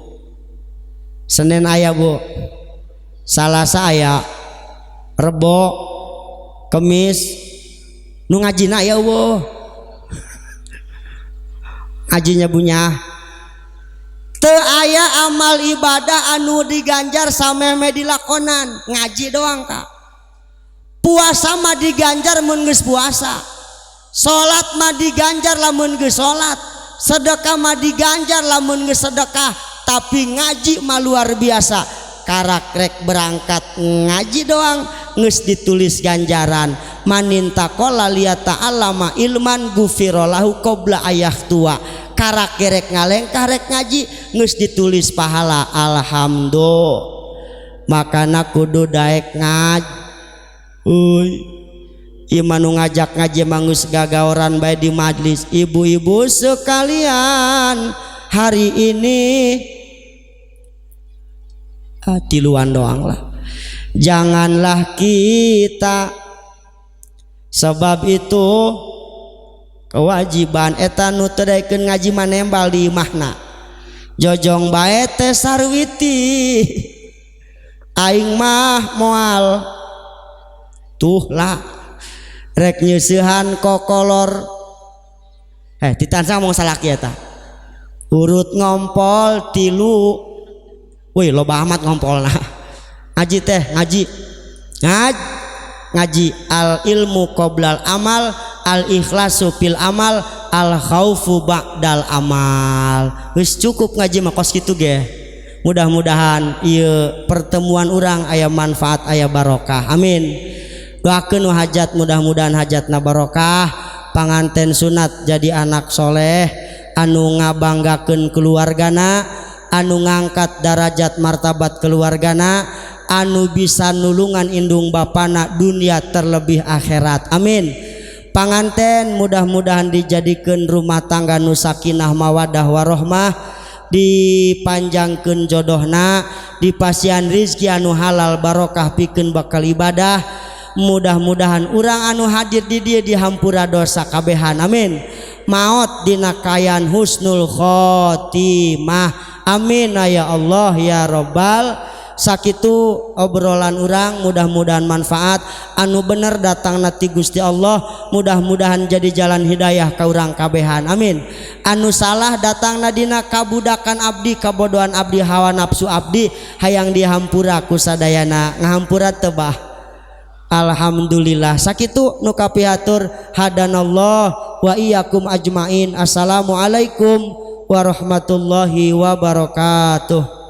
Senin aya bu, Salasa aya, Rebo, Kemis. Nu ngajina ya bu, ngajinya bunya. Teu aya amal ibadah anu diganjar sameme dilakonan, ngaji doang kak. Puasa mah diganjar mun geus puasa, salat mah diganjar lamun geus salat, sedekah mah diganjar lamun geus sedekah, tapi ngaji mah luar biasa. Karak rek berangkat ngaji doang geus ditulis ganjaran. Man intaqala liyata'allama ilman gufira lahu qabla ayah tua. Karak gerek ngalengkah rek ngaji geus ditulis pahala. Alhamdulillah. Makana kudu daek ngaji. Uy, ieu mah nu ngajak ngaji mah geus gagaoran bae di majlis. Ibu-ibu sekalian, hari ini tiluan doang lah. Janganlah kita, sebab itu kewajiban. Eta nu teu daekeun ngaji mah nembal di imahna. Jojong bae teh sarwiti, aing mah moal tuh lah rek nyeusehan kokolor. Ditansa ngomong salaki eta urut ngompol tilu. Wih, loba amat ngompolna. Ngaji teh ngaji, ngaji, ngaji. Al ilmu qoblal amal, al ikhlasu fil amal, al khaufu ba'dal amal. Wis cukup ngaji mah kos kitu ge. Mudah-mudahan ieu pertemuan urang aya manfaat, aya barokah. Amin. Doakeun nu hajat, mudah-mudahan hajatna barokah. Panganten sunat jadi anak soleh anu ngabanggakeun keluargana, anu ngangkat darajat martabat keluargana, anu bisa nulungan indung bapana dunia terlebih akhirat. Amin. Panganten mudah-mudahan dijadikan rumah tangga nu sakinah mawadah warohmah, dipanjangkeun jodohna, dipasihan rizki anu halal barokah pikeun bakal ibadah. Mudah-mudahan urang anu hadir di dieu dihampura dosa kabehan. Amin. Maot dina kaayaan husnul khotimah. Amin ya Allah ya robbal. Sakitu obrolan urang, mudah-mudahan manfaat. Anu bener datang ti Gusti Allah, mudah-mudahan jadi jalan hidayah ka urang kabehan. Amin. Anu salah datang dina kabudakan abdi, kabodohan abdi, hawa nafsu abdi, hayang dihampura ku sadayana. Ngahampura tebah. Alhamdulillah. Sakitu nu kapihatur, hadanallah wa iyyakum ajmain. Assalamualaikum warahmatullahi wabarakatuh.